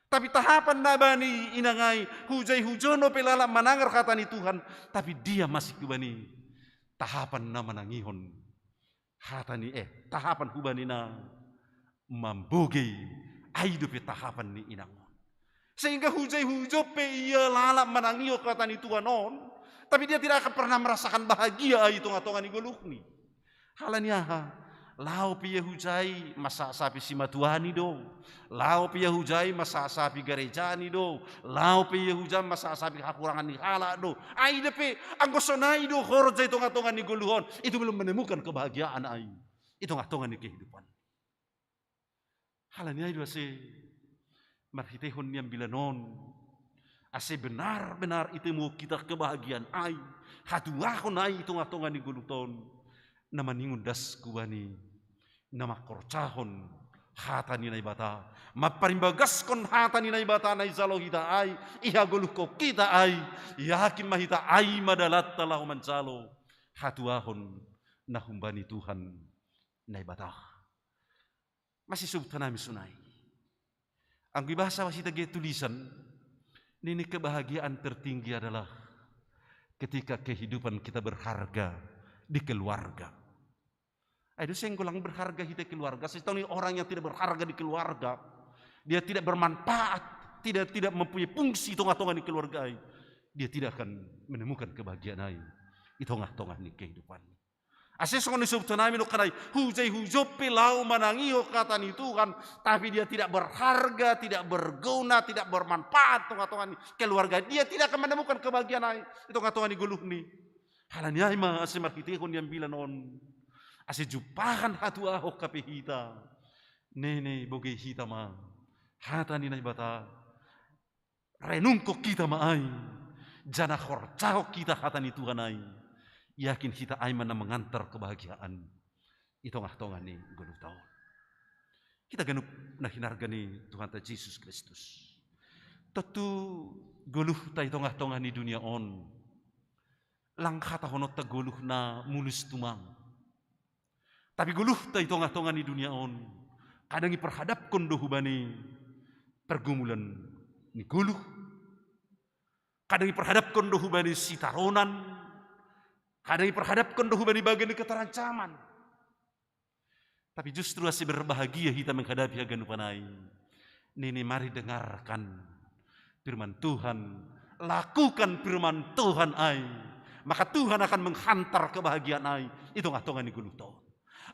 Tapi tahapan na bani inangai, hujai hujono pe lalap manangar hata ni Tuhan, tapi dia masih kubani tahapan na manangihon hata ni eh tahapan hubani na mambogei ai dope tahapan ni inangon. Sehingga hujai hujo pe ia lalap manangiho hata ni Tuhan on, tapi dia tidak akan pernah merasakan bahagia ai tonga-tonga ni goluhni. Halani aha? Lao pe ia hujai masasapi simatuani do. Lao pe ia hujai masasapi garejani do. Lao pe ia hujai masasapi hakurangan ni halak do. Ai dope anggo sonai do horja i tonga-tonga ni goluh on, itu belum menemukan kebahagiaan ai i tonga-tonga ni kehidupan. Halani ai do ase marhitehon ni ambilan on, ase benar-benar itemu kita kebahagiaan ai, hatuahon ai i tonga-tonga ni goluh on, na maningon das kubani na mangkorjahon hata ni Naibata, mamparimbagaskon hata ni Naibata na ijalo hita ai, ihagoluhkon hita ai. Yakin ma hita ai ma dalanta laho manjalo hatuahon na humbani Tuhan Naibata. Masih sebut hanami sonai. Anggo ibahasa wasita ge tulisan, nini kebahagiaan tertinggi adalah ketika kehidupan kita berharga di keluarga. Ai do senggo lang berharga hita keluarga, setong orang yang tidak berharga di keluarga, dia tidak bermanfaat, tidak tidak mempunyai fungsi tonga-tonga ni keluarga ai, dia tidak akan menemukan kebahagiaan ai i tonga-tonga ni kehidupan. Ase songon disebut hanami nokkanai, hujai hujo pe lao manangiho hata ni Tuhan, tapi dia tidak berharga, tidak berguna, tidak bermanfaat tonga-tonga ni keluarga, dia tidak akan menemukan kebahagiaan ai i tonga-tonga ni goluhni. Halani ai ma ase marhitehon ni ambilan on, ase jumpahan hatuahon hape hita. Nene bogei hita ma hata ni Naibata, renungkon hita ma ai, janah horjahon hita hata ni Tuhan ai. Yakin hita ai ma na mangantar kebahagiaan i tonga-tonga ni goluhta on. Hita ganup na hinarga ni Tuhanta Jesus Kristus. Tontu goluhta i tonga-tonga ni dunia on, lang hatahononta goluh na mulus tumang. Tapi goluhta i tonga-tonga ni dunia on, kadang iperhadapkon do hubani pergumulan ni goluh. Kadang iperhadapkon do hubani sitaronan. Kadang iperhadapkon do hubani bagen ni keterancaman. Tapi justru ase berbahagia hita menghadapi haganupan ai, nini mari dengarkan firman Tuhan, lakukan firman Tuhan ai, maka Tuhan akan menghantar kebahagiaan ai i tonga-tonga ni goluhta on.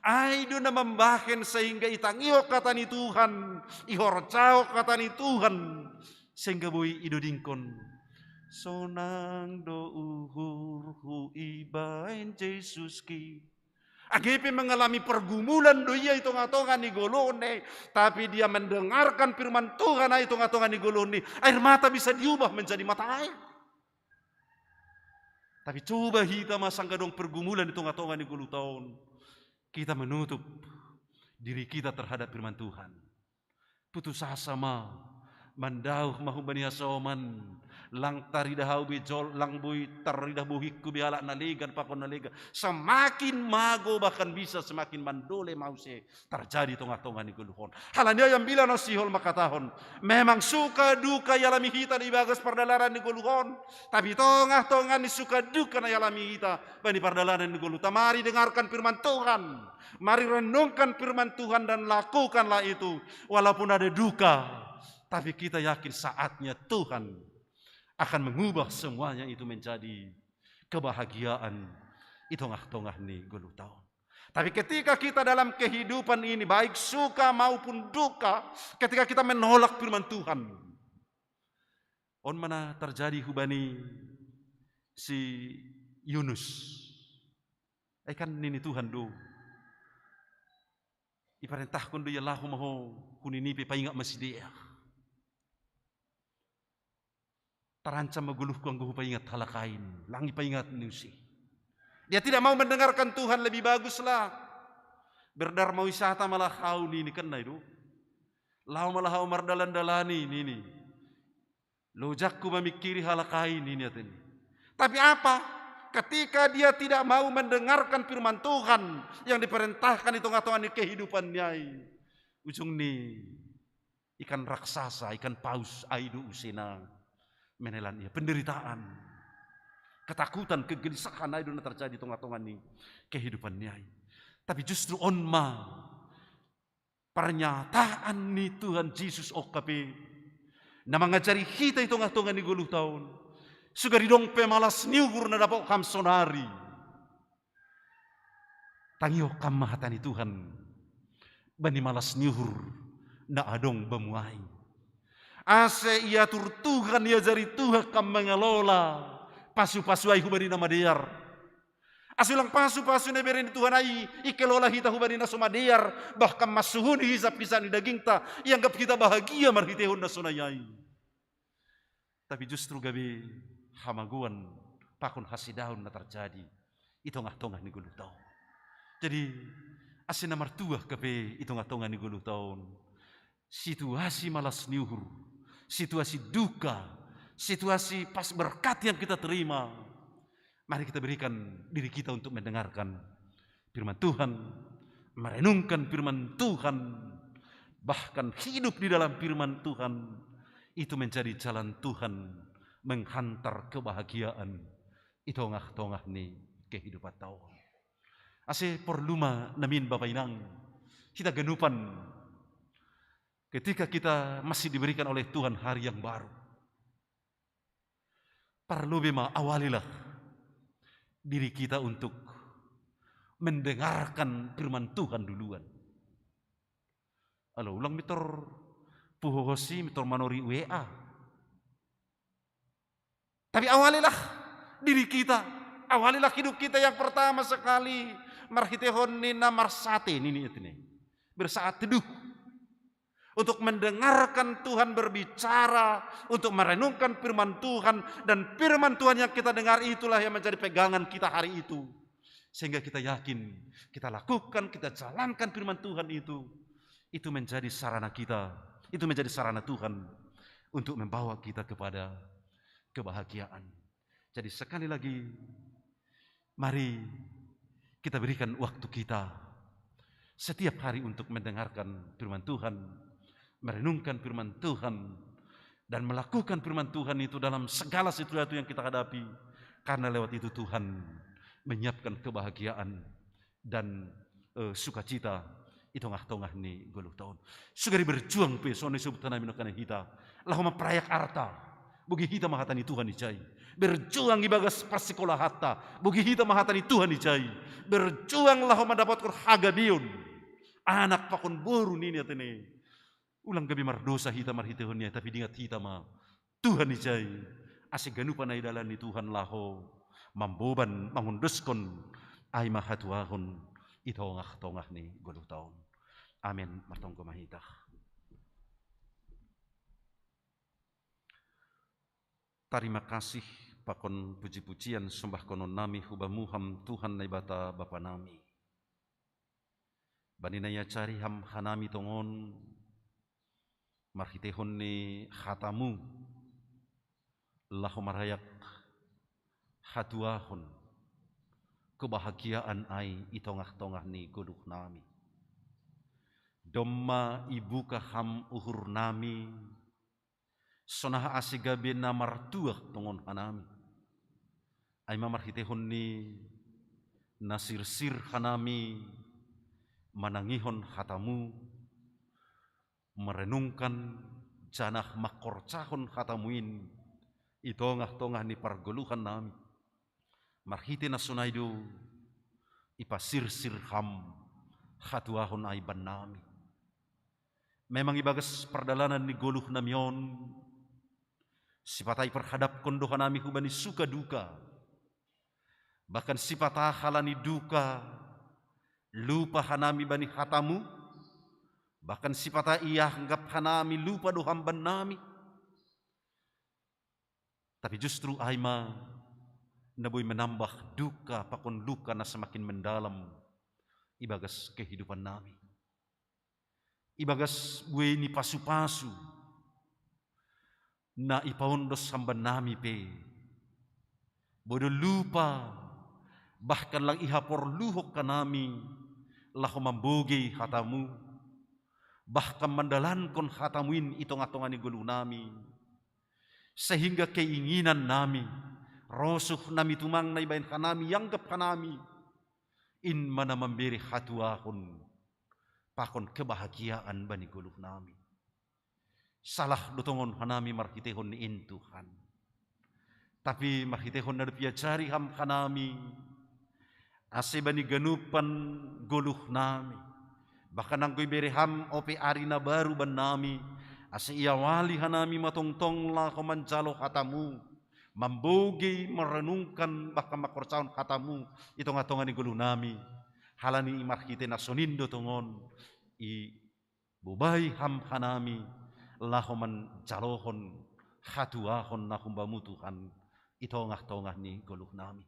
Ai do na mambahen sehingga itangihon hata ni Tuhan, ihorjahon hata ni Tuhan, sehingga boi idodingkon. Sonang do uhurhu ibaen Jesus Kristus. Age pe mengalami pergumulan do ia i tonga-tonga ni goluhna, tapi dia mendengarkan firman Tuhan ai i tonga-tonga ni goluhna, air mata bisa diubah menjadi mata air. Tapi coba hita ma sangga dong pergumulan i tonga-tonga ni goluhta on, kita menutup diri kita terhadap firman Tuhan. Putus asa ma, mandauh ma humbani hasoman, lang tarida hau be jol, lang boi tarida bohingku be halak na legan pakon na legan. Semakin mago bahkan bisa semakin mandole ma muse tarjadi tonga-tonga ni goluh on. Halani ai ambilan on sihol mangkatahon, memang suka duka ialami hita di bagas pardalanan ni goluh on, tapi tonga-tonga ni suka duka na ialami hita bani pardalanan ni goluhta, mari dengarkan firman Tuhan. Mari renungkan firman Tuhan dan lakukanlah itu. Walaupun ada duka, tapi kita yakin saatnya Tuhan akan mengubah semuanya itu menjadi kebahagiaan di tongah-tongah ni goluh taon. Tapi ketika kita dalam kehidupan ini, baik suka maupun duka, ketika kita menolak firman Tuhan, on mana terjadi hubani si Yunus. Ai kan nini Tuhan do, iparentahkon do ia laho ma ho hu Niniwe paingat ma sidea. Tarancam ma goluhku anggo hupaingat halak ai, lang ipaingat ni use. Dia tidak mau mendengarkan Tuhan, lebih baguslah berdarma wisata ma lah au nini kan nai do. Laho ma lah au mardalan-dalani nini. Lojakku mamingkiri halak ai nini atene. Tapi apa? Ketika dia tidak mau mendengarkan firman Tuhan yang diperintahkan di tongah-tongah ni kehidupan niai, ujung ni ikan raksasa, ikan paus ai do use na menelan ia. Penderitaan, ketakutan, kegelisahan ai do na terjadi tongah-tongah ni kehidupan niai. Tapi justru on ma pernyataan ni Tuhan Jesus okkon pe na mangajari hita i tongah-tongah ni goluh taon. Sugari dong pe malas ni uhur na dapot ham sonari, tangihon ham ma hata ni Tuhan bani malas ni uhur na adong bamu ai. Ase iatur Tuhan, iajari Tuhan ham mangelola pasu-pasu ai hubani na madear. Ase ulang pasu-pasu na ibere ni Tuhan ai ikelola hita hubani na so madear, bahkan mansuhuni hisap-hisap ni dagingta, ianggap hita bahagia marhiteihon na sonai ai. Tapi justru gabe hamagoan pakon hasidaon na terjadi i tongah-tongah ni goluh taon. Jadi, ase na martuah gabe i tongah-tongah ni goluh taon, situasi malas ni uhur, situasi duka, situasi pas berkat yang kita terima, mari kita berikan diri kita untuk mendengarkan firman Tuhan, merenungkan firman Tuhan, bahkan hidup di dalam firman Tuhan. Itu menjadi jalan Tuhan menghantar kebahagiaan i tongah-tongah ni kehidupan taon. Ase porlu ma namin bapa inang, hita ganupan, ketika kita masih diberikan oleh Tuhan hari yang baru, parlobe ma, awalilah diri kita untuk mendengarkan firman Tuhan duluan. Alo, ulang mintor puhohosi, mintor manori W A. Tapi awalilah diri kita, awalilah hidup kita yang pertama sekali marhiteihon ni na marsate nini atene, bersaat teduh, untuk mendengarkan Tuhan berbicara, untuk merenungkan firman Tuhan, dan firman Tuhan yang kita dengar itulah yang menjadi pegangan kita hari itu. Sehingga kita yakin, kita lakukan, kita jalankan firman Tuhan itu, itu menjadi sarana kita, itu menjadi sarana Tuhan untuk membawa kita kepada kebahagiaan. Jadi sekali lagi, mari kita berikan waktu kita setiap hari untuk mendengarkan firman Tuhan, merenungkan firman Tuhan, dan melakukan firman Tuhan itu dalam segala sesuatu yang kita hadapi. Karena lewat itu Tuhan menyiapkan kebahagiaan dan eh, sukacita i tongah-tongah ni goluh taon. Sugari berjuang pe, songon i sebutna nami nongkan hita, laho mamparayak arta, bogei hita ma hata ni Tuhan ijai. Berjuang ibagas parsikolahanta, bogei hita ma hata ni Tuhan ijai. Berjuang laho mandapotkon hagabeon, anak pakon boru nini atene. Ulang gabe mardosa hita marhiteihon ni ai, tapi diingat hita ma Tuhan ijai, ase ganupan ai dalan ni Tuhan laho mamboban, mangondoskon, ai ma hatuaon i tongah-tongah ni goluh taon. Amen. Martonggo ma hita. Tarima kasih pakon puji-pujian sombahkonon nami hu Bamu Ham Tuhan Naibata Bapa nami. Bani na iajari Ham hanami tongon marhiteihon ni hata-Mu, laho marayak hatuaon, kebahagiaan ai i tongah-tongah ni goluh nami. Domma ibuka Ham uhur nami, sonaha ase gabe na martuah tongon hanami. Ai ma marhiteihon ni na sirsir hanami manangihon hata-Mu, merenungkan janah mangkorjahon hata-Mu in i tongah-tongah ni pargoluhan nami. Marhite na sonai do ipasirsir Ham hatuahon ai bannami. Memang ibagas pardalanan ni goluh nami on, sipata iparhadapkon do hanami hubani suka duka. Bahkan sipata halani duka, lupa hanami bani hatamu, bahkan sipata ianggap hanami lupa do Ham bannami. Tapi justru ai ma na boi menambah duka pakon luka na semakin mendalam ibagas kehidupan nami. Ibagas buei ni pasu-pasu na ipaondos Ham bannami pe. Boi do lupa, bahkan lang ihaporluhon hanami, laho mambogei hatamu, bahkan mandalankon hatamu in i tongah-tongah ni goluh nami. Sehingga keinginan nami, rosuh nami tumang na ibaen hanami, ianggap hanami, in ma na mambere hatuahon pakon kebahagiaan bani goluh nami. Salah do tongon hanami marhitehon ni in Tuhan. Tapi marhitehon na dope iajari Ham hanami, ase bani ganupan goluh nami, bahkan anggo ibere Ham ope ari na baru bannami, ase iawali hanami ma tongtong laho manjalo hatamu, mambogei, merenungkan, bahkan mangkorcahon hatamu i tongah-tongah ni goluh nami. Halani i marhite na sonin do tongon i bobai Ham hanami, laho manjalohon hatuahon na humbamu Tuhan, i tongah-tongah ni goluh nami.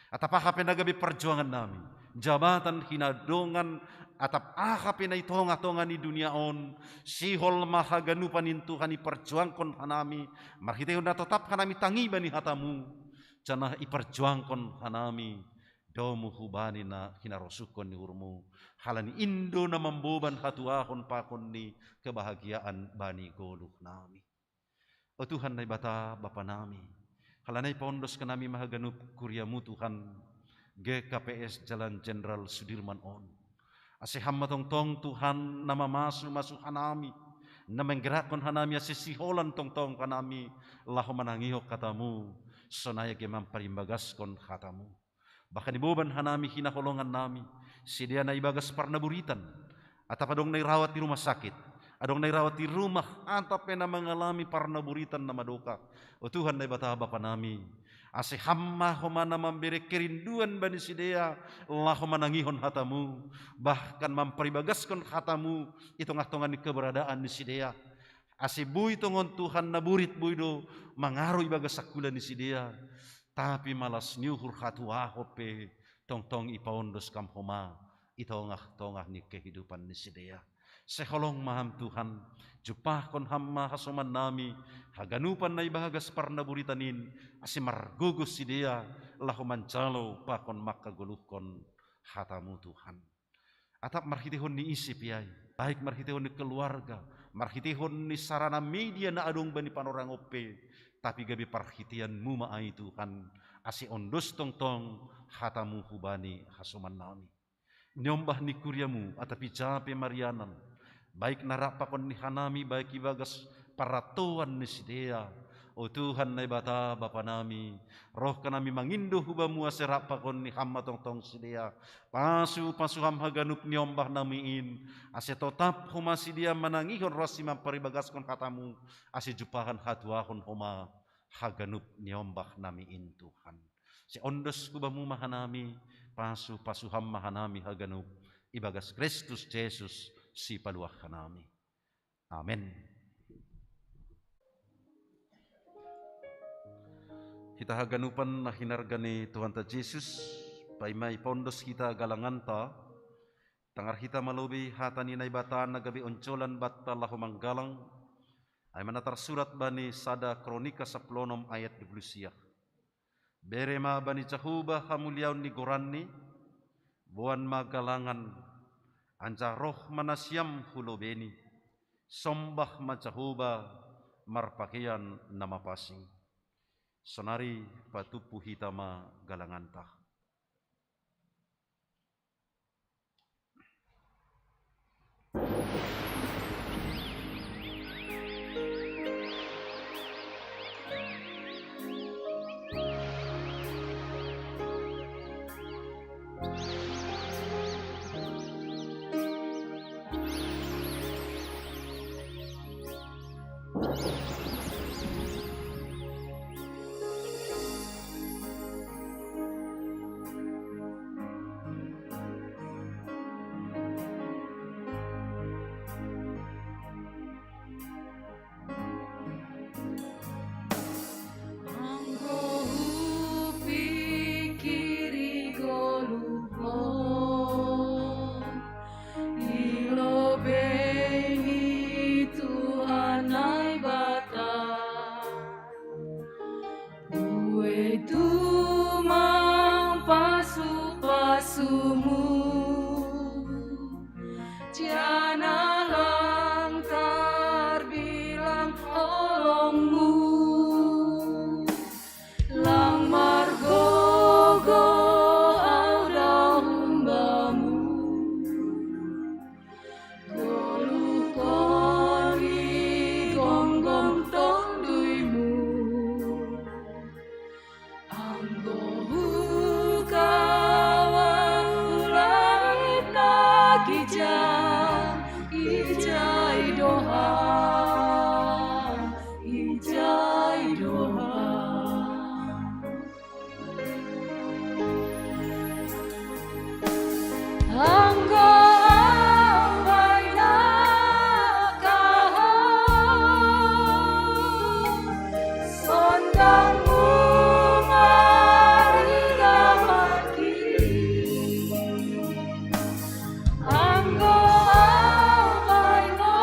Atap aha pe na gabe parjuangan nami, jabatan, hinadongan, atap aha pe na i tongah-tongah ni dunia on, sihol ma haganupan in Tuhan iparjuangkon hanami, marhitehon na totap hanami tangi bani hatamu, janah iparjuangkon hanami domu hubani na hinarosuhkon ni uhurmu, halani in do na mamboban hatuahon pakon ni kebahagiaan bani goluh nami. O Tuhan Naibata Bapa nami, halani i paondos hanami ma haganup kuriamu Tuhan, G K P S Jalan Jenderal Sudirman on. Ase Ham ma tongtong Tuhan na mamasu-masu hanami, na manggerakkon hanami ase siholan tongtong hanami laho manangihon hatamu, sonai age mamparimbagaskon hatamu. Bahkan iboban hanami hinaholongan nami, sidea na ibagas parnaburitan, atap adong na irawat di rumah sakit, adong na irawat di rumah, atap pe na mangalami parnaburitan na madokah. O Tuhan Naibata Bapa nami, ase Ham ma homa na mambere kerinduan bani sidea, laho manangihon hatamu, bahkan mamparibagaskon hatamu i tongah-tongah ni keberadaan ni sidea. Ase boi tongon Tuhan na burit boi do mangaru ibagas sangkula ni sidea. Tapi malas ni uhur hatuahon pe tongtong ipaondos Ham homa i tongah-tongah ni kehidupan ni sidea. Sai holong ma Ham Tuhan, jumpahkon Ham ma hasoman nami, haganupan na ibagas parnaburitan in, ase margogoh sidea, laho manjalo pakon manghagoluhkon hatamu Tuhan. Atap marhitehon ni ise pe ai, baik marhitehon ni keluarga, marhitehon ni sarana media na adong bani panorang on pe, tapi gabe parhiteanmu ma ai Tuhan, ase ondos tongtong hatamu hubani hasoman nami. Niombah ni kuriamu, atap ija pe marianan, baik na rap pakon ni hanami, baik ibagas paratoan ni sidea. O Tuhan Naibata Bapa nami, roh hanami mangindo hubamu ase rap pakon ni Ham ma tongtong sidea. Pasu-pasu Ham haganup niombah nami in, ase totap homa sidea manangihon ronsi mamparibagaskon hatamu, ase jumpahan hatuahon homa haganup niombah nami in Tuhan. Sai ondos hubamu ma hanami, pasu-pasu Ham ma hanami haganup, ibagas Kristus Jesus, Sipaluah hanami. Amen. Hita haganupan na hinarga ni Tuhanta Jesus, paima ipaondos hita galanganta, tangar hita ma lobei hata ni Naibata na gabe onjolan banta laho manggalang, ai ma na tarsurat bani sada Kronika sampulu onom ayat dua pulu sia. Bere ma bani Jahowa hamuliaon ni goranni, boan ma galangan, anjaha roh ma nasiam hu lobeini, sombah ma Jahowa marpakeian na mapansing. Sonari patumpu hita ma galanganta. Janah lang tarbilang olongmu, lang margogoh au dahun bamu, goluh koni gonggom tonduymu. Anggo hukawa langit na kija, ijai doha, ijai doha. Anggo au bainaka ho, sondangmu mariga mati. Anggo au bainaka ho,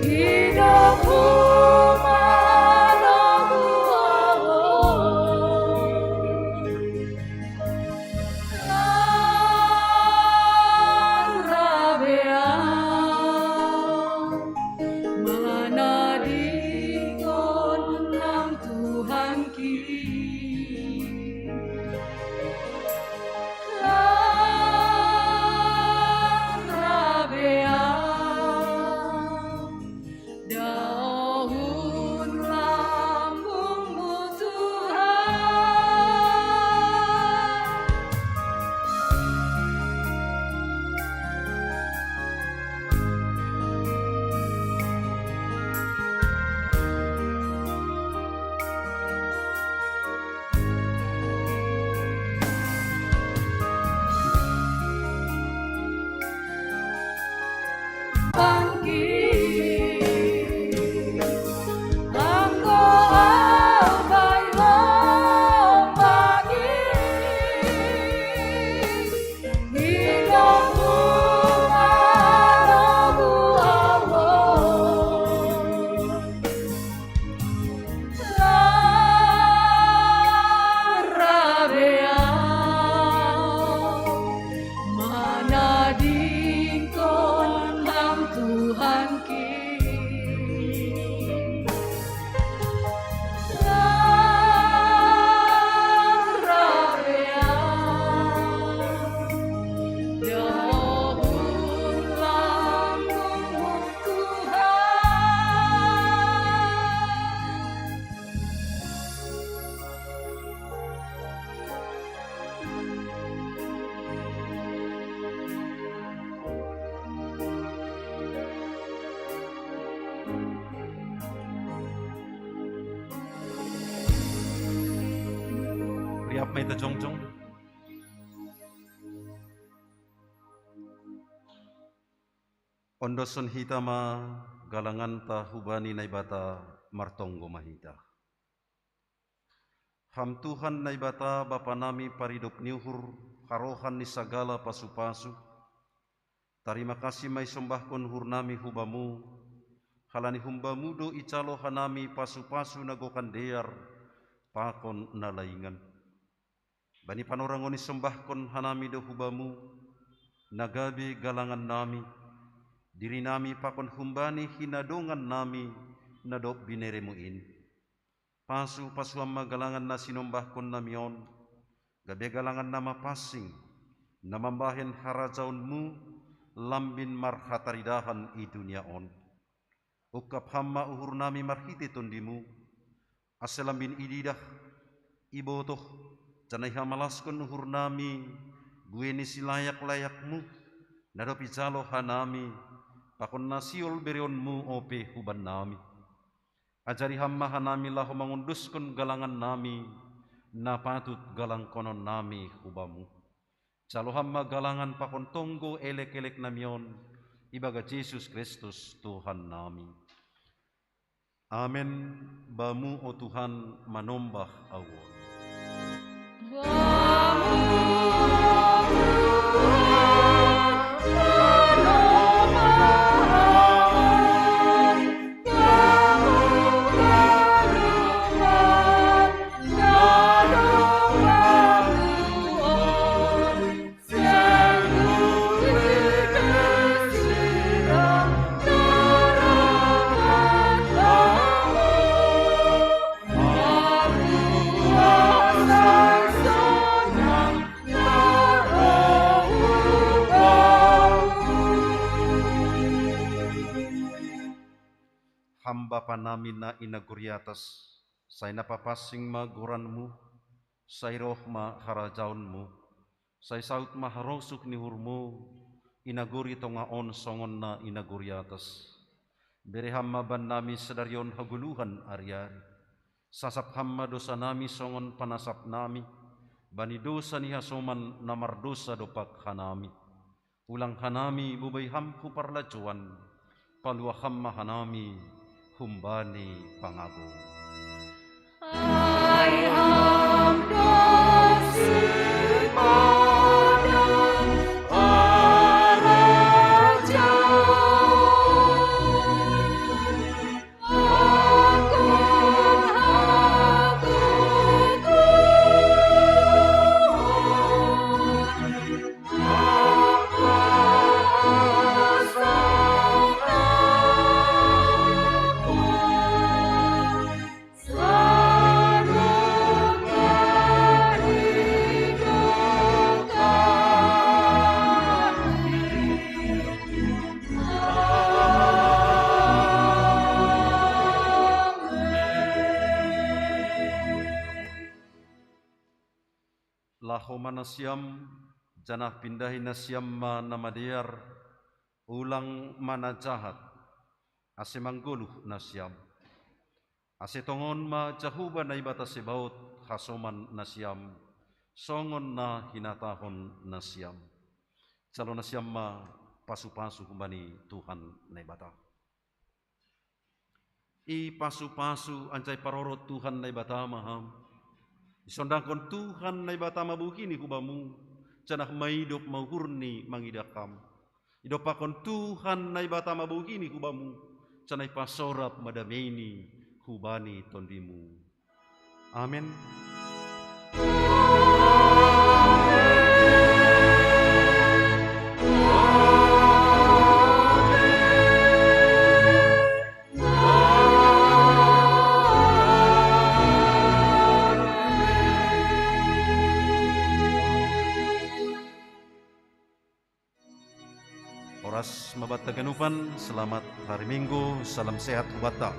idopmu manogu au. Lang rabe au manadingkon Ham Tuhanki. Lang rabe au daohun lambungmu, Tuhan. Bangkit, anggo au bainaka ho, bangkit, idopmu manogu au. Lang rabe au manadingkon Ham Tuhanki. Lang rabe au daohun lambungmu, Tuhan. Riap ma hita jongjong. Ondoson hita ma galanganta hubani Naibata, martonggo ma hita. Ham Tuhan Naibata, Bapa nami paridop ni uhur, harohan ni sagala pasu-pasu, tarima kasih ma isombahkon uhurnami hu Bamu, halani hum Bamu do ijalo hanami pasu-pasu na gokan dear pakon na laingan. Bani panorang on isombahkon hanami do hu Bamu na gabe galangannami, dirinami pakon humbani hinadongannami na dob binereMu in. Pasu-pasuam ma galangan na sinombahkonnami on, gabe galangan na mapansing, na mambahen harajaonMu lambin marhataridahan i dunia on. Ungkap Ham ma uhurnami marhitei TondiMu, ase lambin ididah, ibotoh, janah ihamalaskon uhurnami buei ni silayak-layakMu, na dob ijalo hanami pakon na sihol bereonMu ope hubannami. Ajari Ham ma hanami laho mangondoskon galangannami na patut galangkononnami hu Bamu. Jalo Ham ma galangan pakon tonggo elek-eleknami on, ibagas Jesus Kristus Tuhannami. Amen. Bamu, o Tuhan, manombah ahu on. Bapa nami na i nagori atas, sai na papansing ma goranmu, sai roh ma harajaonmu, sai saut ma harosuk ni uhurmu, i nagori tonga on songon na i nagori atas. Bere Ham ma bannami sadari on hagoluhan ari-ari. Sasap Ham ma dosanami songon panasapnami bani dosa ni hasoman na mardosa dompak hanami. Ulang hanami bobai Ham hu parlajouan, palua Ham ma hanami humbani pangago. Ai Ham do sipadan harajaon. Laho ma nasiam, janah pindahi nasiam ma na madear, ulang ma na jahat, ase manggoluh nasiam. Ase tongon ma Jahowa Naibata Sebaot hasoman nasiam, songon na hinatahon nasiam. Jalo nasiam ma pasu-pasu humbani Tuhan Naibata. Ipasu-pasu anjaha iparorot Tuhan Naibata ma ham. Isondangkon Tuhan Naibata ma bogini hu bamu, janah maidop ma uhurni mangidah ham. Idompakkon Tuhan Naibata ma bogini hu bamu, janah ipasorap ma dameini hubani tondimu. Amen. Horas ma banta ganupan, selamat hari Minggu, salam sehat hubanta.